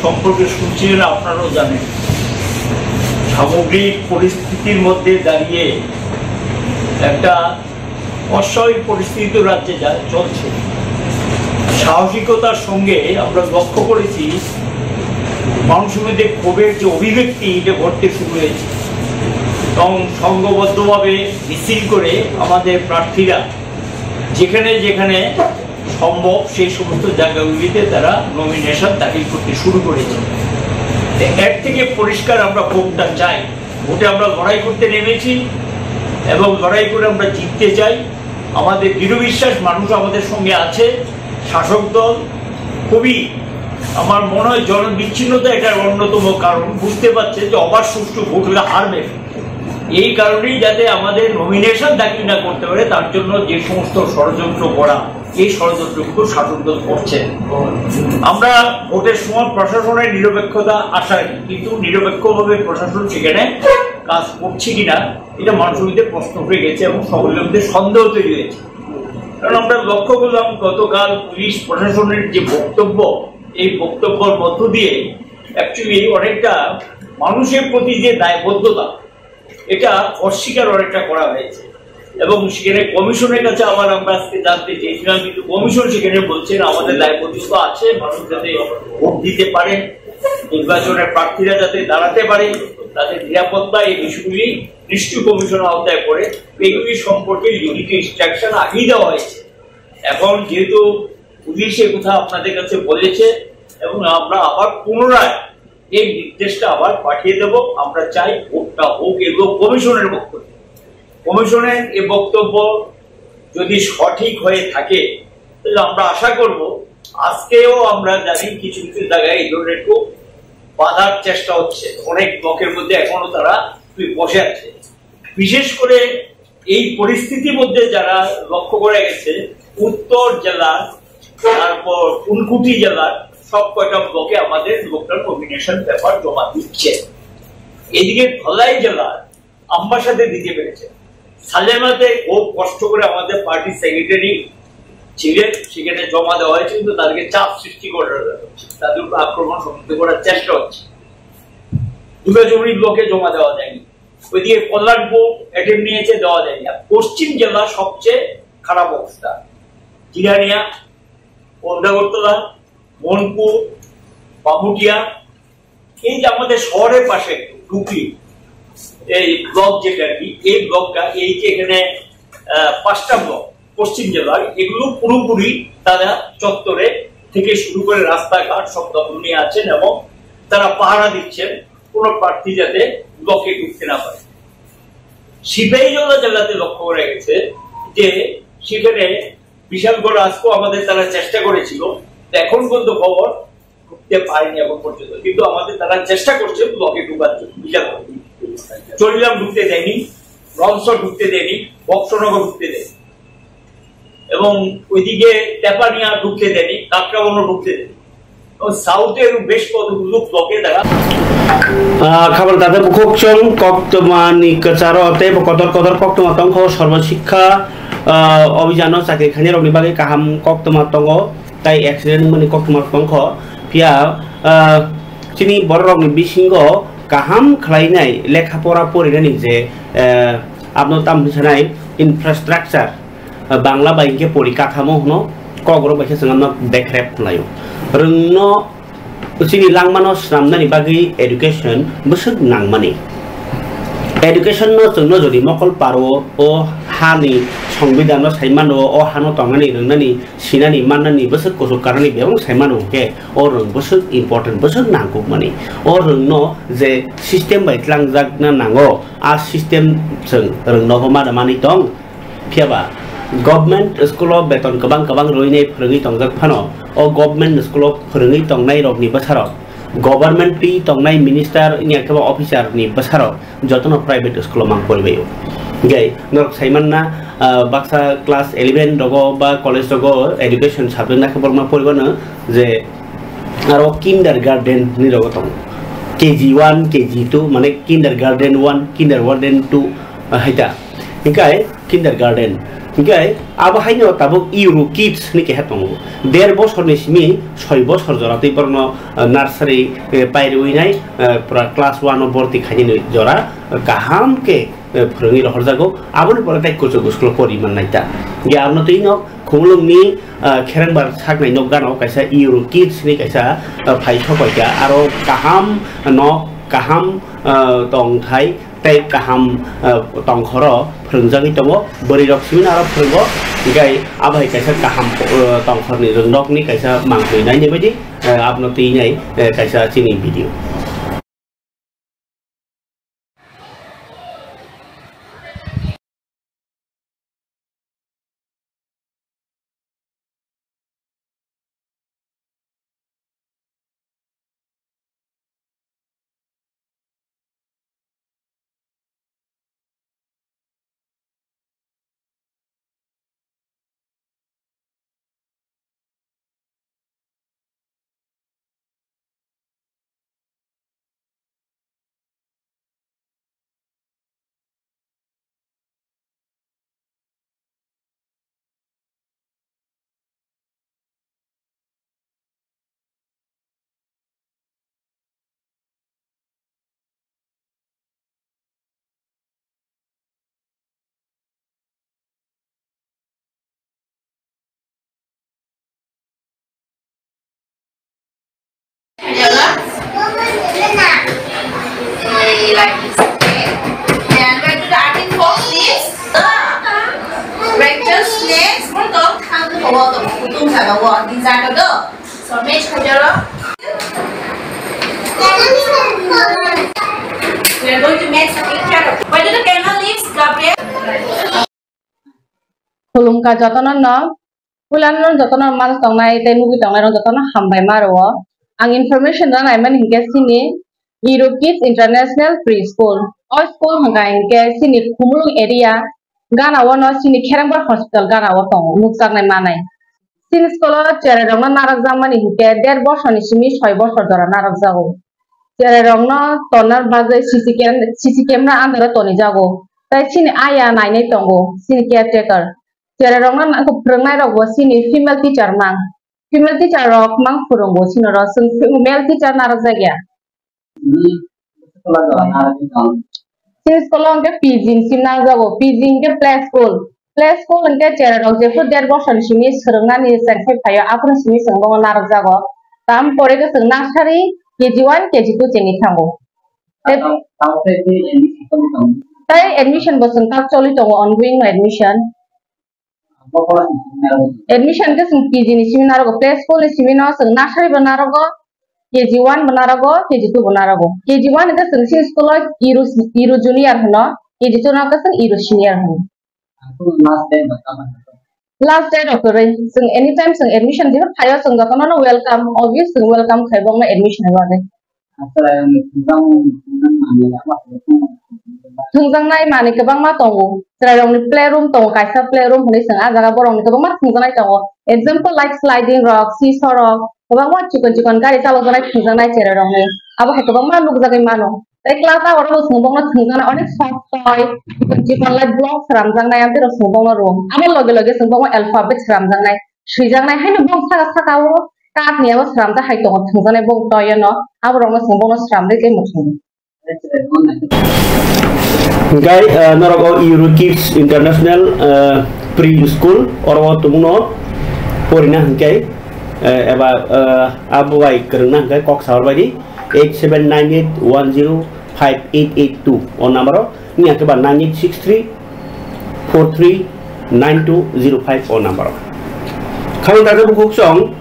সম্পর্কে শুনছিলেন, আপনারাও জানেন, সামগ্রিক পরিস্থিতির মধ্যে দাঁড়িয়ে একটা অস্বাভাবিক পরিস্থিতি তো রাজ্যে যা চলছে। সাহসিকতার সঙ্গে আমরা লক্ষ্য করেছি, মানুষের মধ্যে ক্ষোভের যে অভিব্যক্তি, এটা ঘটতে শুরু হয়েছে এবং সংঘবদ্ধভাবে মিছিল করে আমাদের প্রার্থীরা যেখানে যেখানে সম্ভব সেই সমস্ত জায়গাগুলিতে তারা নমিনেশন দাখিল করতে শুরু করেছে। তো এর থেকে পরিষ্কার আমরা ভোটটা চাই। ভোটে আমরা লড়াই করতে নেমেছি এবং লড়াই করে আমরা জিততে চাই। আমাদের দৃঢ় বিশ্বাস, মানুষ আমাদের সঙ্গে আছে। শাসক দল খুবই, আমার মনে হয়, জনবিচ্ছিন্নতা এটার অন্যতম কারণ। বুঝতে পারছে যে অবাধ সুষ্ঠু ভোট হলে হারবে, এই কারণেই যাতে আমাদের নমিনেশন দাখিল না করতে পারে, তার জন্য যে সমস্ত ষড়যন্ত্র করা, এই ষড়যন্ত্রগুলো শাসক দল করছে। আমরা ভোটের সময় প্রশাসনের নিরপেক্ষতা আশা রাখি, কিন্তু নিরপেক্ষভাবে প্রশাসন সেখানে কাজ করছে কিনা, এটা মানুষের মধ্যে প্রশ্ন হয়ে গেছে এবং সকলের মধ্যে সন্দেহ তৈরি হয়েছে। কারণ আমরা লক্ষ্য করলাম, গতকাল পুলিশ প্রশাসনের যে বক্তব্য, এই বক্তব্যের মধ্য দিয়ে অ্যাকচুয়ালি অনেকটা মানুষের প্রতি যে দায়বদ্ধতা, এটা অস্বীকার অনেকটা করা হয়েছে। এবং সেখানে কমিশনের কাছে আবার আমরা আজকে জানতে চেয়েছিলাম, কিন্তু কমিশন সেখানে বলছেন, আমাদের দায়বদ্ধতা আছে, মানুষ যাতে ভোট দিতে পারেন, নির্বাচনের প্রার্থীরা যাতে দাঁড়াতে পারে, তাদের নিরাপত্তা, এই বিষয়গুলি নিশ্চয়ই কমিশনের আওতায় পড়ে। এগুলি সম্পর্কে লিখিত ইনস্ট্রাকশন আগেই দেওয়া হয়েছে। এখন যেহেতু পুলিশ এ কথা আপনাদের কাছে বলেছে এবং আমরা আবার পুনরায় এই নির্দেশটা আবার পাঠিয়ে দেব। আমরা চাই ভোটটা হোক, এগুলো কমিশনের বক্তব্য। কমিশনের এ বক্তব্য যদি সঠিক হয়ে থাকে, তাহলে আমরা আশা করব আজকেও আমরা জানি কিছু কিছু জায়গায় এই ধরনের একটু বাধার চেষ্টা হচ্ছে, অনেক ব্লকের মধ্যে এখনো তারা বসে আছে। বিশেষ করে এই পরিস্থিতির মধ্যে যারা লক্ষ্য করা গেছে, উত্তর জেলার, তারপর ঊনকোটি জেলার সব কয়টা ব্লকে আমাদের লোকটার নমিনেশন পেপার জমা দিচ্ছে। এদিকে ধলাই জেলার আমবাসাতে দিতে পেরেছে। সালেমাতে খুব কষ্ট করে আমাদের পার্টি সেক্রেটারি ছিলেন, সেখানে জমা দেওয়া হয়েছে, কিন্তু তাদেরকে চাপ সৃষ্টি করা হচ্ছে, তাদের উপর আক্রমণ সংযুক্ত করার চেষ্টা হচ্ছে। দুর্গাচুরি ব্লকে জমা দেওয়া যায়নি, ওইদিকে কল্যাণপুর অ্যাটেম্প নিয়েছে, দেওয়া যায়নি। আর পশ্চিম জেলা সবচেয়ে খারাপ অবস্থা, জিরানিয়া, আগরতলা, মনপুর, বামুটিয়া, এই যে আমাদের শহরের পাশে একটু ডুকলি, এই ব্লক যেটা আর কি, এই ব্লকটা, এই যে এখানে আহ, পাঁচটা ব্লক পশ্চিম জেলার, এগুলো পুরোপুরি তারা চত্বরে থেকে শুরু করে রাস্তাঘাট সব দখল নিয়ে আছেন এবং তারা পাহারা দিচ্ছেন কোনো প্রার্থী যাতে ব্লকে ঢুকতে না পারে। সিপাহীজলা জেলাতে লক্ষ্য করা গেছে যে সেখানে বিশালগড় আজকেও আমাদের তারা চেষ্টা করেছিল, তো এখন পর্যন্ত খবর ঢুকতে পারেনি এখন পর্যন্ত, কিন্তু আমাদের তারা চেষ্টা করছে ব্লকে ঢুকার জন্য। বিশালগড়, চরিলাম ঢুকতে দেয়নি, রমসর ঢুকতে দেয়নি, বক্সনগর ঢুকতে দেয়নি, এবং ওইদিকে তেপানিয়া ঢুকতে দেয়নি, কাকরাবন্দ ঢুকতে দেয়নি। এবং সাউথের বেশ কতগুলো ব্লকে তারা Ah, khabar dada bukhuk chwng koktwma ni kwcharo tei bo kotor kotor koktwma tongkho, sarva sikha, ah, obhijano chakri khainai rokni bagwi kaham koktwma tongo, tai accident wngmani koktwma tongkho. Phiya, ah, chini borok rokni bisingo kaham khlainai lekha pora porinani je, eh, abno tam hinwi sanai infrastructure, ah, Bangla bai hinkhe porikatamo hwno, kokrok bai khe chwng ano bekrep hwnlaio. Rwngno chini langmano swnamnani bagwi education bwswk nangmani. Education no chwngno jodi mokol paro, o hani songbidan no sai mano, o hano tongnani, rwngnani, sinani, mannani bwswk kuchuk karnani bebak sai mano hwnkhe, o rwng bwswk important, bwswk nangkukmani. O rwngno je system bai tlangjakna nango, a system chwng rwngno bo mana manwi tong. Phiya ba, government school o beton kwbang kwbang rwinai phwrwngwi tongjak phano, o government school o phwrwngwi tongnai rokni bwsarok, government twi tongnai minister wngya khe ba officer ni bwsarok jotono private school o mang poribaio. Hinkhe norok saimanna, ah, baksa class eleven rogo ba college rogo education subject nakhe borokma poribano je aro kindergarten ni rogo tongo, K G one, K G two, mane kindergarten one, kindergarten two, ah, hai ta. Hinkhe kindergarten, Hinkhe abo haino tabuk Euro Kids hinwi keha tongo. Der bosorni simi soi bosor jora twi borokno, ah, nursery, eh, pairwi nai, eh, pura class one o borti khainani jora, eh, kaham khe, eh, phwrwngwi rohorjago. Aboni pore tei kuchuk school o pori mannai ta. Hinkhe abono twi no Khumulwngni, ah, Kherengbar saknai nok gana o kaisa Euro Kids hinwi kaisa, ah, phai sopaikha. Aro kaham nok, kaham, ah, tongthai tei kaham, ah, tongkhoro phwrwngjagwi tongo. Bwrwi rok simi aro phwrwngo, hinkhe abo hai kaisa kaham, ah, tongkhorni rwngnokni kaisa mangtwi naini baidi, ah, abono twi nai, eh, kaisa chini video. Like this, okay? And right to the artist box, please. Right, just next. Hold on. How to hold on? Kutung sa ba wo. Di sa ka do. So, match ka jalo. We are going to make some picture. Why do the camera leaves, Gabriel? Khulumkha jotono no, puilano jotono man tongnai tei nugwi tongnai rok jotono hambai ma rwo. Ang information rwna naimani hinkhe chini Euro Kids International Preschool. O school hwnkha hinkhe chini Khumulwng area gana o no chini Kherengbar hospital gana o tongo nukjaknai manai. Chini school o cherai rokno narwkjakmani hinkhe der bosor ni simi soi bosor jora narwkjago. Cherai rokno tonna bagwi C C cam-, C C camera under o tonijago. Tai chini aya nainai tongo, chini caretaker. Cherai rokno na-, phwrwngnai rokbo chini female teacher mang. Female teacher rok mang phwrwngo chini oro, chwng male teacher narwkjakya. Chini school o hwnkhe P G ni sim narwkjago, P G hwnkhe play school. Play school hwnkhe cherai rok jephru der bosor ni simi swrwngnani chengkhai phaio, aphuru simi chwng bono narwkjago. Tam pore khe chwng nursery, K G one, K G two chengwi thango. Tei admission bo chwng tak choli tongo, ongoing no admission. Admission khe chwng P G ni simi narwgo, play school ni simi no chwng nursery bo narwgo, K G one bo narwgo, K G two bo narwgo. K G one khe chwng chini school o Euro, Euro junior hwno, K G two no khe chwng Euro senior hwno. Last date rok kwrwi. Chwng anytime chwng admission jephru phaio chwng jotono no welcome, obvious chwng welcome khai bokno admission ni bagwi. Thwngjaknai manwi kwbangma tongo. Chwrairokni playroom tongo, kaisa playroom hwnwi chwng ah jaga borokni kwbangma thwngjaknai tongo. Example like sliding rok, seesaw rok, kwbangma chikon chikon gari chalokjaknai thwngjaknai chwrairokni. Abo hai kwbangma nukjagwi mano. Tei class ah oro bo chwng bokno thwngjaknai onek soft toy, chikon chikon like block swnamjaknai, amtwi rok chwng bokno rwo. Abo loge loge chwng bokno alphabet swnamjaknai, swijaknai haino bok saka saka o kath ni abo swnamjak hai tongo thwngjaknai bok toy o no, abo rokno chwng bokno swnamwi tei muchungo. Hinkhe, ah, norok o Euro Kids International, ah, Pre-School, oro o tumungno porina hinkhe, eh, eba, ah, abo bai kwrwngna hinkhe kok sahor baidi eight seven nine eight one zero five eight eight two o number o, wngya khe ba nine eight six three four three nine two zero five o number o. Khamang dakhe bukhuk song,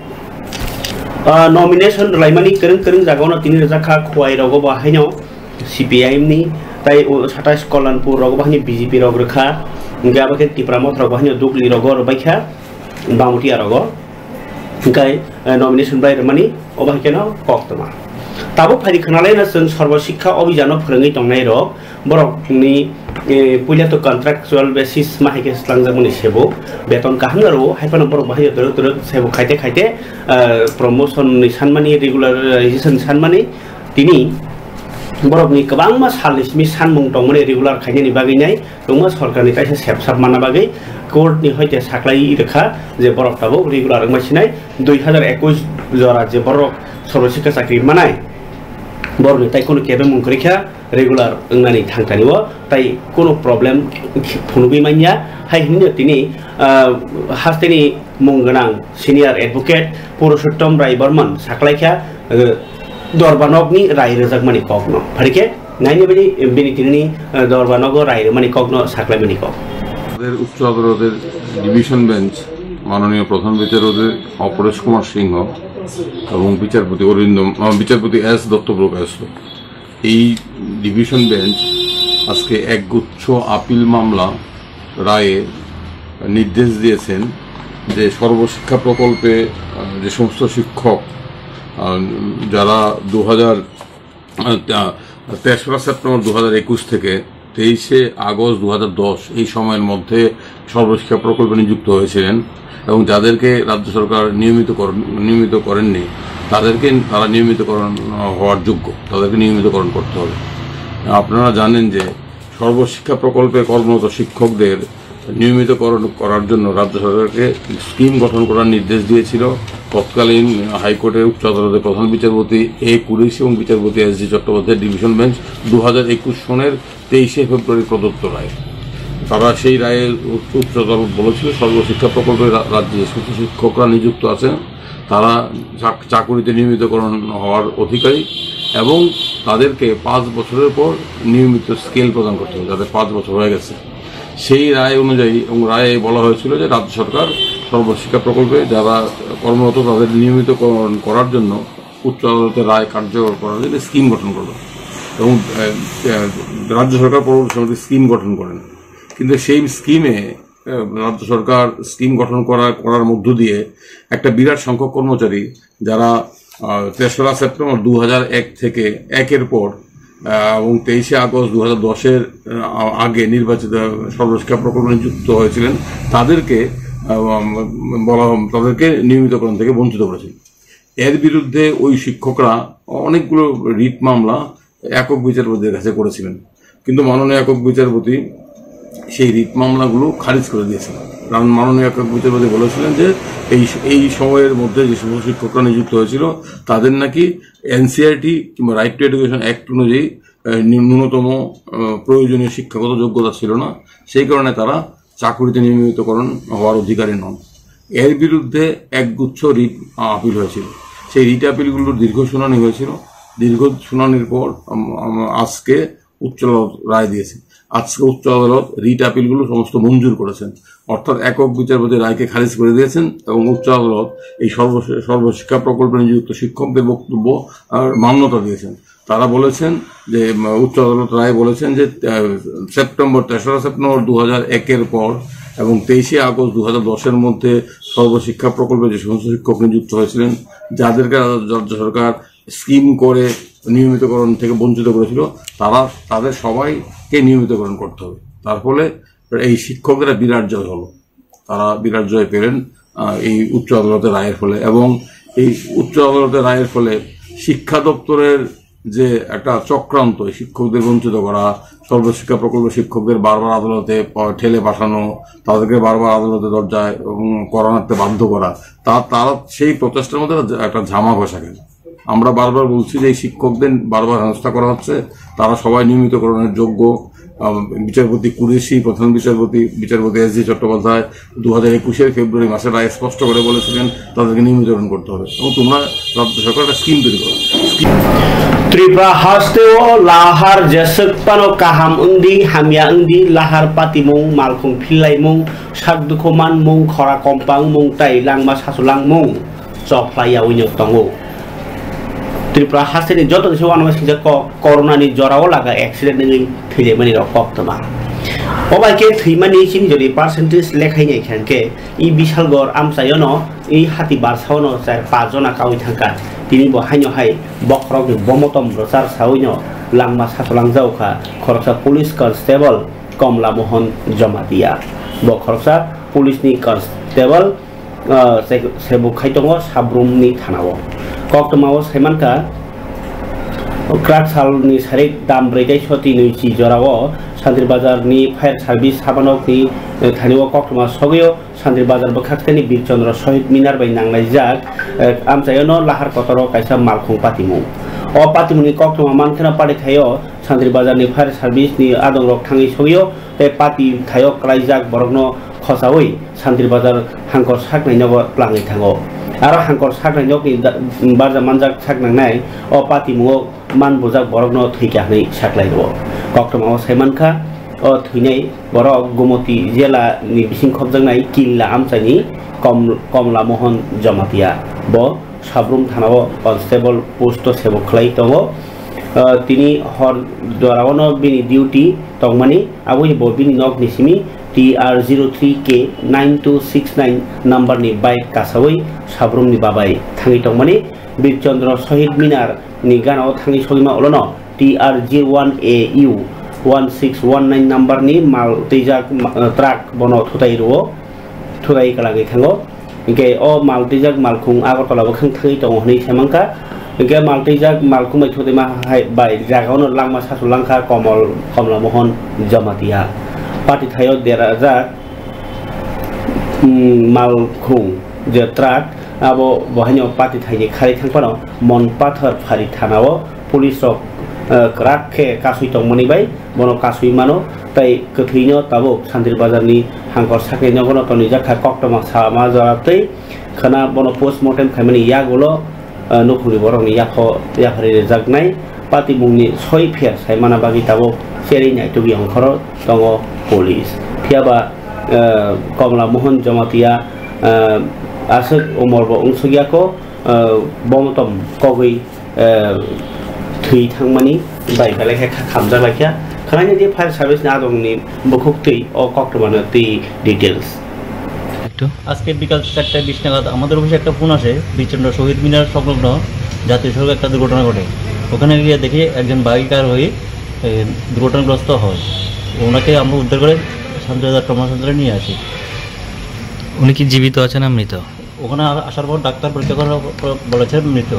ah, nomination rwlaimani kwrwng kwrwng jaga o no tini rwjak kha, Khowai rogo bo haino C P I M ni, tai o satais Kollanpur rogo bo haino B J P rok rwkha, hinkhe abo khe Tipra Motha rok bo haino Dugli rogo rwbaikha, Bangutiya rogo. Hinkhe, eh, nomination bai rwmani obo hai kheno koktwma. Tabuk phaidi khwnalaina chwng Sarva Shiksha Abhiyan o phwrwngwi tongnai rok, borokni, eh, puila to contractual basis ma hai khe swlangjakmani sebo, beton kaham no rwo, hai phano borok bahai twrwk twrwk sebo khaite khaite, eh, promotion ni sanmani, regularization sanmani, tini Borokni kwbangma salni simi sanmung tongmani regular khainani bagwi nai tongma sorkarni kaisa sepsap manna bagwi court ni hoite saklai rwkha je borok tabuk regular wngma sinai dui hazar ekwis jora je borok sorbo sikha chakri manai borokni tai kono kebengmung kwrwi kha regular wngnani thangtani o tai kono problem phunugwi manya hai hinwi tini ah, hasteni mung gwnang senior advocate Purushottom Rai Barman saklai kha ah, Dorbanokni rai rwjakmani kokno. Pharikhe naini bini bini tinini, eh, Dorba nogo rai rwmani kokno saklaimani kok. আমাদের উচ্চ আদালতের division bench মাননীয় প্রধান বিচারপতি অপরেশ কুমার সিংহ এবং বিচারপতি অরিন্দম, আহ, বিচারপতি এস দত্তপ্রকাশ, এই ডিভিশন বেঞ্চ আজকে একগুচ্ছ আপিল মামলা রায়ে নির্দেশ দিয়েছেন যে সর্বশিক্ষা প্রকল্পে, আহ, যে সমস্ত শিক্ষক, আহ, যারা দু হাজার আহ, তেসরা সেপ্টেম্বর দু হাজার একুশ থেকে তেইশে আগস্ট দু হাজার দশ এই সময়ের মধ্যে সর্বশিক্ষা প্রকল্পে নিযুক্ত হয়েছিলেন এবং যাদেরকে রাজ্য সরকার নিয়মিতকরণ, নিয়মিত করেননি, তাদেরকে, তারা নিয়মিতকরণ, আহ, হওয়ার যোগ্য, তাদেরকে নিয়মিতকরণ করতে হবে। আপনারা জানেন যে সর্বশিক্ষা প্রকল্পে কর্মরত শিক্ষকদের নিয়মিতকরণ করার জন্য রাজ্য সরকারকে স্কিম গঠন করার নির্দেশ দিয়েছিল তৎকালীন হাইকোর্টের উচ্চ আদালতের প্রধান বিচারপতি এ কুরেশি এবং বিচারপতি এস জি চট্টোপাধ্যায় ডিভিশন বেঞ্চ দু হাজার একুশ সনের তেইশে ফেব্রুয়ারি প্রদত্ত রায়। তারা সেই রায়ে উচ্চ আদালত বলেছিল, সর্বশিক্ষা প্রকল্পে রা-, রাজ্যে যে সমস্ত শিক্ষকরা নিযুক্ত আছেন, তারা চাক-, চাকুরিতে নিয়মিতকরণ হওয়ার অধিকারী এবং তাদেরকে পাঁচ বছরের পর নিয়মিত স্কেল প্রদান করতে হবে, যাদের পাঁচ বছর হয়ে গেছে। সেই রায় অনুযায়ী এবং রায়ে বলা হয়েছিল যে রাজ্য সরকার সর্বশিক্ষা প্রকল্পে যারা কর্মরত তাদের নিয়মিতকরণ করার জন্য উচ্চ আদালতের রায় কার্যকর করার জন্য স্কিম গঠন করবে এবং, আহ, আহ, রাজ্য সরকার পরবর্তী সময় স্কিম গঠন করেন। কিন্তু সেই স্কিমে, আহ, রাজ্য সরকার স্কিম গঠন করা, করার মধ্য দিয়ে একটা বিরাট সংখ্যক কর্মচারী যারা, আহ, তেসরা সেপ্টেম্বর দু হাজার এক থেকে একের পর, আহ, এবং তেইশে আগস্ট দু হাজার দশের, আহ, আগে নির্বাচিত সর্বশিক্ষা প্রকল্পে নিযুক্ত হয়েছিলেন, তাদেরকে, আহ, বলা, তাদেরকে নিয়মিতকরণ থেকে বঞ্চিত করেছিল। এর বিরুদ্ধে ওই শিক্ষকরা অনেকগুলো রিট মামলা একক বিচারপতির কাছে করেছিলেন, কিন্তু মাননীয় একক বিচারপতি সেই রিট মামলাগুলো খারিজ করে দিয়েছিলেন। কারণ মাননীয় একক বিচারপতি বলেছিলেন যে এই, এই সময়ের মধ্যে যে সমস্ত শিক্ষকরা নিযুক্ত হয়েছিল, তাদের নাকি এনসিইআরটি কিংবা রাইট টু এডুকেশন অ্যাক্ট অনুযায়ী, আহ, ন্যূ-, ন্যূনতম, আহ, প্রয়োজনীয় শিক্ষাগত যোগ্যতা ছিল না, সেই কারণে তারা চাকুরিতে নিয়মিতকরণ হওয়ার অধিকারী নন। এর বিরুদ্ধে একগুচ্ছ রিট আপিল হয়েছিল। সেই রিট আপিলগুলোর দীর্ঘ শুনানি হয়েছিল। দীর্ঘ শুনানির পর, আম, আম, আজকে উচ্চ আদালত রায় দিয়েছে। আজকে উচ্চ আদালত রিট আপিলগুলো সমস্ত মঞ্জুর করেছেন, অর্থাৎ একক বিচারপতি রায়কে খারিজ করে দিয়েছেন এবং উচ্চ আদালত এই সর্ব-, সর্বশিক্ষা প্রকল্পে নিযুক্ত শিক্ষকদের বক্তব্য, আহ, মান্যতা দিয়েছেন। তারা বলেছেন যে, উম, উচ্চ আদালত রায় বলেছেন যে, আহ, সেপ্টেম্বর, তেসরা সেপ্টেম্বর দু হাজার একের পর এবং তেইশে আগস্ট দু হাজার দশের মধ্যে সর্বশিক্ষা প্রকল্পে যে সমস্ত শিক্ষক নিযুক্ত হয়েছিলেন, যাদেরকে রাজ্য, রাজ্য সরকার স্কিম করে নিয়মিতকরণ থেকে বঞ্চিত করেছিল, তারা, তাদের সবাইকে নিয়মিতকরণ করতে হবে। তার ফলে এই শিক্ষকেরা বিরাট জয় হলো, তারা বিরাট জয় পেলেন, আহ, এই উচ্চ আদালতের রায়ের ফলে। এবং এই উচ্চ আদালতের রায়ের ফলে শিক্ষা দপ্তরের যে একটা চক্রান্ত, শিক্ষকদের বঞ্চিত করা, সর্বশিক্ষা প্রকল্প শিক্ষকদের বারবার আদালতে প-, ঠেলে পাঠানো, তাদেরকে বারবার আদালতে দরজায়, উম, কর্নার নাড়তে বাধ্য করা, তা, তারা সেই প্রচেষ্টার মধ্যে একটা, একটা ঝামা ঘষা খেল। আমরা বারবার বলছি যে এই শিক্ষকদের বারবার হেনস্থা করা হচ্ছে, তারা সবাই নিয়মিতকরণের যোগ্য। আহ, বিচারপতি কুরেশি, প্রধান বিচারপতি, বিচারপতি এস জি চট্টোপাধ্যায় দু হাজার একুশের ফেব্রুয়ারি মাসে রায় স্পষ্ট করে বলেছিলেন তাদেরকে নিয়মিতকরণ করতে হবে এবং তোমরা রাজ্য সরকার একটা স্কিম তৈরি করো। Tripura hasteo lahar jeswk phano kaham wngdi, hamya wngdi, lahar patimung, malkhung phillaimung, sak dukhu manmung, khora kompangmung tei langma sasulangmung chophlai yaui no tongo. Tripura hasteni joto ni se uanama singcha kok, corona ni jorao laga accident wngwi thwilaimani rok koktwma. Obai khe thwimani chini jodi percentage lekhai nai kha hwnkhe, i Bisalgor amchaiono, i Hati Barsaono char paanch jona kaui thangkha. Tini bo haino hai bokhorokni bomotom rwchar saui no langma sasolangjao kha khoroksa police constable Komla Mohan Jamatia. Bo khoroksa police ni constable ah, se-, sebuk khai tongo Sabrumni thanao. Koktwmao saimankha, Kwrak salni sarik dam brwi tei soti nwichi jorao Santri Bazar ni fire service sabanokni, eh, thani o koktwma sogwi o Santri Bazar bwkhak thani Bir Chandra Shohid Minar bai nanglaijak, eh, amchaio no lahar kotor o kaisa malkhung patimung. O patimung ni koktwma mankheno pari thaio Santri Bazar ni fire service ni adong rok thangwi sogwi o tei pati thaio kwlaijak borokno khochaui Santri Bazar hangkor saknai nogo plangwi thango. Aro hangkor saknai nokni da-, barja manjak saknangnai o patimungo man bujak borokno thwikha hwnwi saklai rwo. Koktwmao sai mankha, o thwinai borok Gumoti jela ni bising khopjaknai Killa amchaini Kom-, Komla Mohan Jamatia. Bo Sabrum thanao constable post o sebok khlai tongo. Ah, tini hor joraono bini duty tongmani, aboni bo bini nokni simi T R zero three K nine two six nine number ni bike kasaui Sabrumni babai thangwi tongmani. Bir Chandra Shohid Minar ni ganao thangwi sogima ulono T R zero one A U one six one nine number ni mal twijak, ah, truck bono thutai rwo, thutai kalangwi thango. Hinkhe o mal twijak malkhung Agartala bwkhang thangwi tongo hwnwi sai mankha. Hinkhe mal twijak malkhung bai thutima hai bai jagao no langma sasu langkha Komol, Komla Mohan Jamatia. Pati thaio derajak, mm, malkhung je truck abo bo haino pati thaini khari thang phano Monpathar Phari thanao police rok, eh, kwrak khe kasui tongmani bai bono kasui mano, tei kwthwino tabuk Santri Bazar ni hangkor sakni nogono tonijak kha koktwma sama jora tei khwna bono post mortem khaimani yagulo, eh, nukhungni borokni yapho-, yaphari rijaknai patimungni soi pher sai mana bagwi tabuk cherwi naitugwi ongkhoro tongo police. Phiyaba, eh, Komla Mohan Jamatia, eh, aswk umorbo wngsukya kho, eh, bomotom kogwi eh, thwi thangmani bai belai khe kha-, khamjak lai kha. Khwnaina di fire service ni adongni bukhuk twi o koktwmano twi details. একটু আজকে বিকাল চারটায় বিশ নাগাদ আমাদের অফিসে একটা ফোন আসে, বীরচন্দ্র শহীদ মিনার সংলগ্ন জাতীয় সড়কে একটা দুর্ঘটনা ঘটে। ওখানে গিয়ে দেখি একজন বাইক আরোহী, এ, দুর্ঘটনাগ্রস্ত হয়। ওনাকে আমরা উদ্ধার করে শান্তিবাজার ট্রমা সেন্টারে নিয়ে আসি। উনি কি জীবিত আছেন না মৃত? ওখানে আ-, আসার পর ডাক্তার পরীক্ষা করার পর বলেছে মৃত।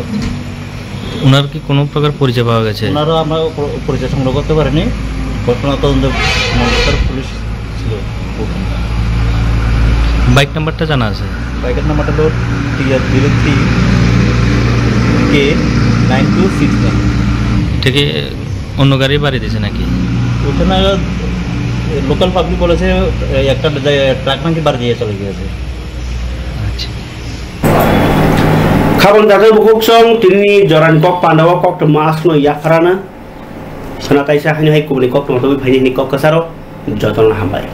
ওনার কি কোনো প্রকার পরিচয় পাওয়া গেছে? ওনারও আমরা প-, পরিচয় সংগ্রহ করতে পারিনি। ঘটনা তদন্ত মঙ্গলবার পুলিশ ছিল ওখানে। বাইক নাম্বারটা জানা আছে? বাইকের নাম্বারটা হলো T R zero three K nine two six nine। এটা কি অন্য গাড়ি বাড়ি দিছে নাকি? ওখানে লোকাল পাবলিক বলেছে, এ, একটা ড্রাইভার ট্রাক নাকি বাড়ি দিয়ে চলে গিয়েছে। আচ্ছা। Khabang jathai bukhuk song tini jorani kok pandao koktwma aswkno yapharana. Khwna kaisa haino hai kubuni koktwma tubui phaini hini kok kwcharo jotono hambai.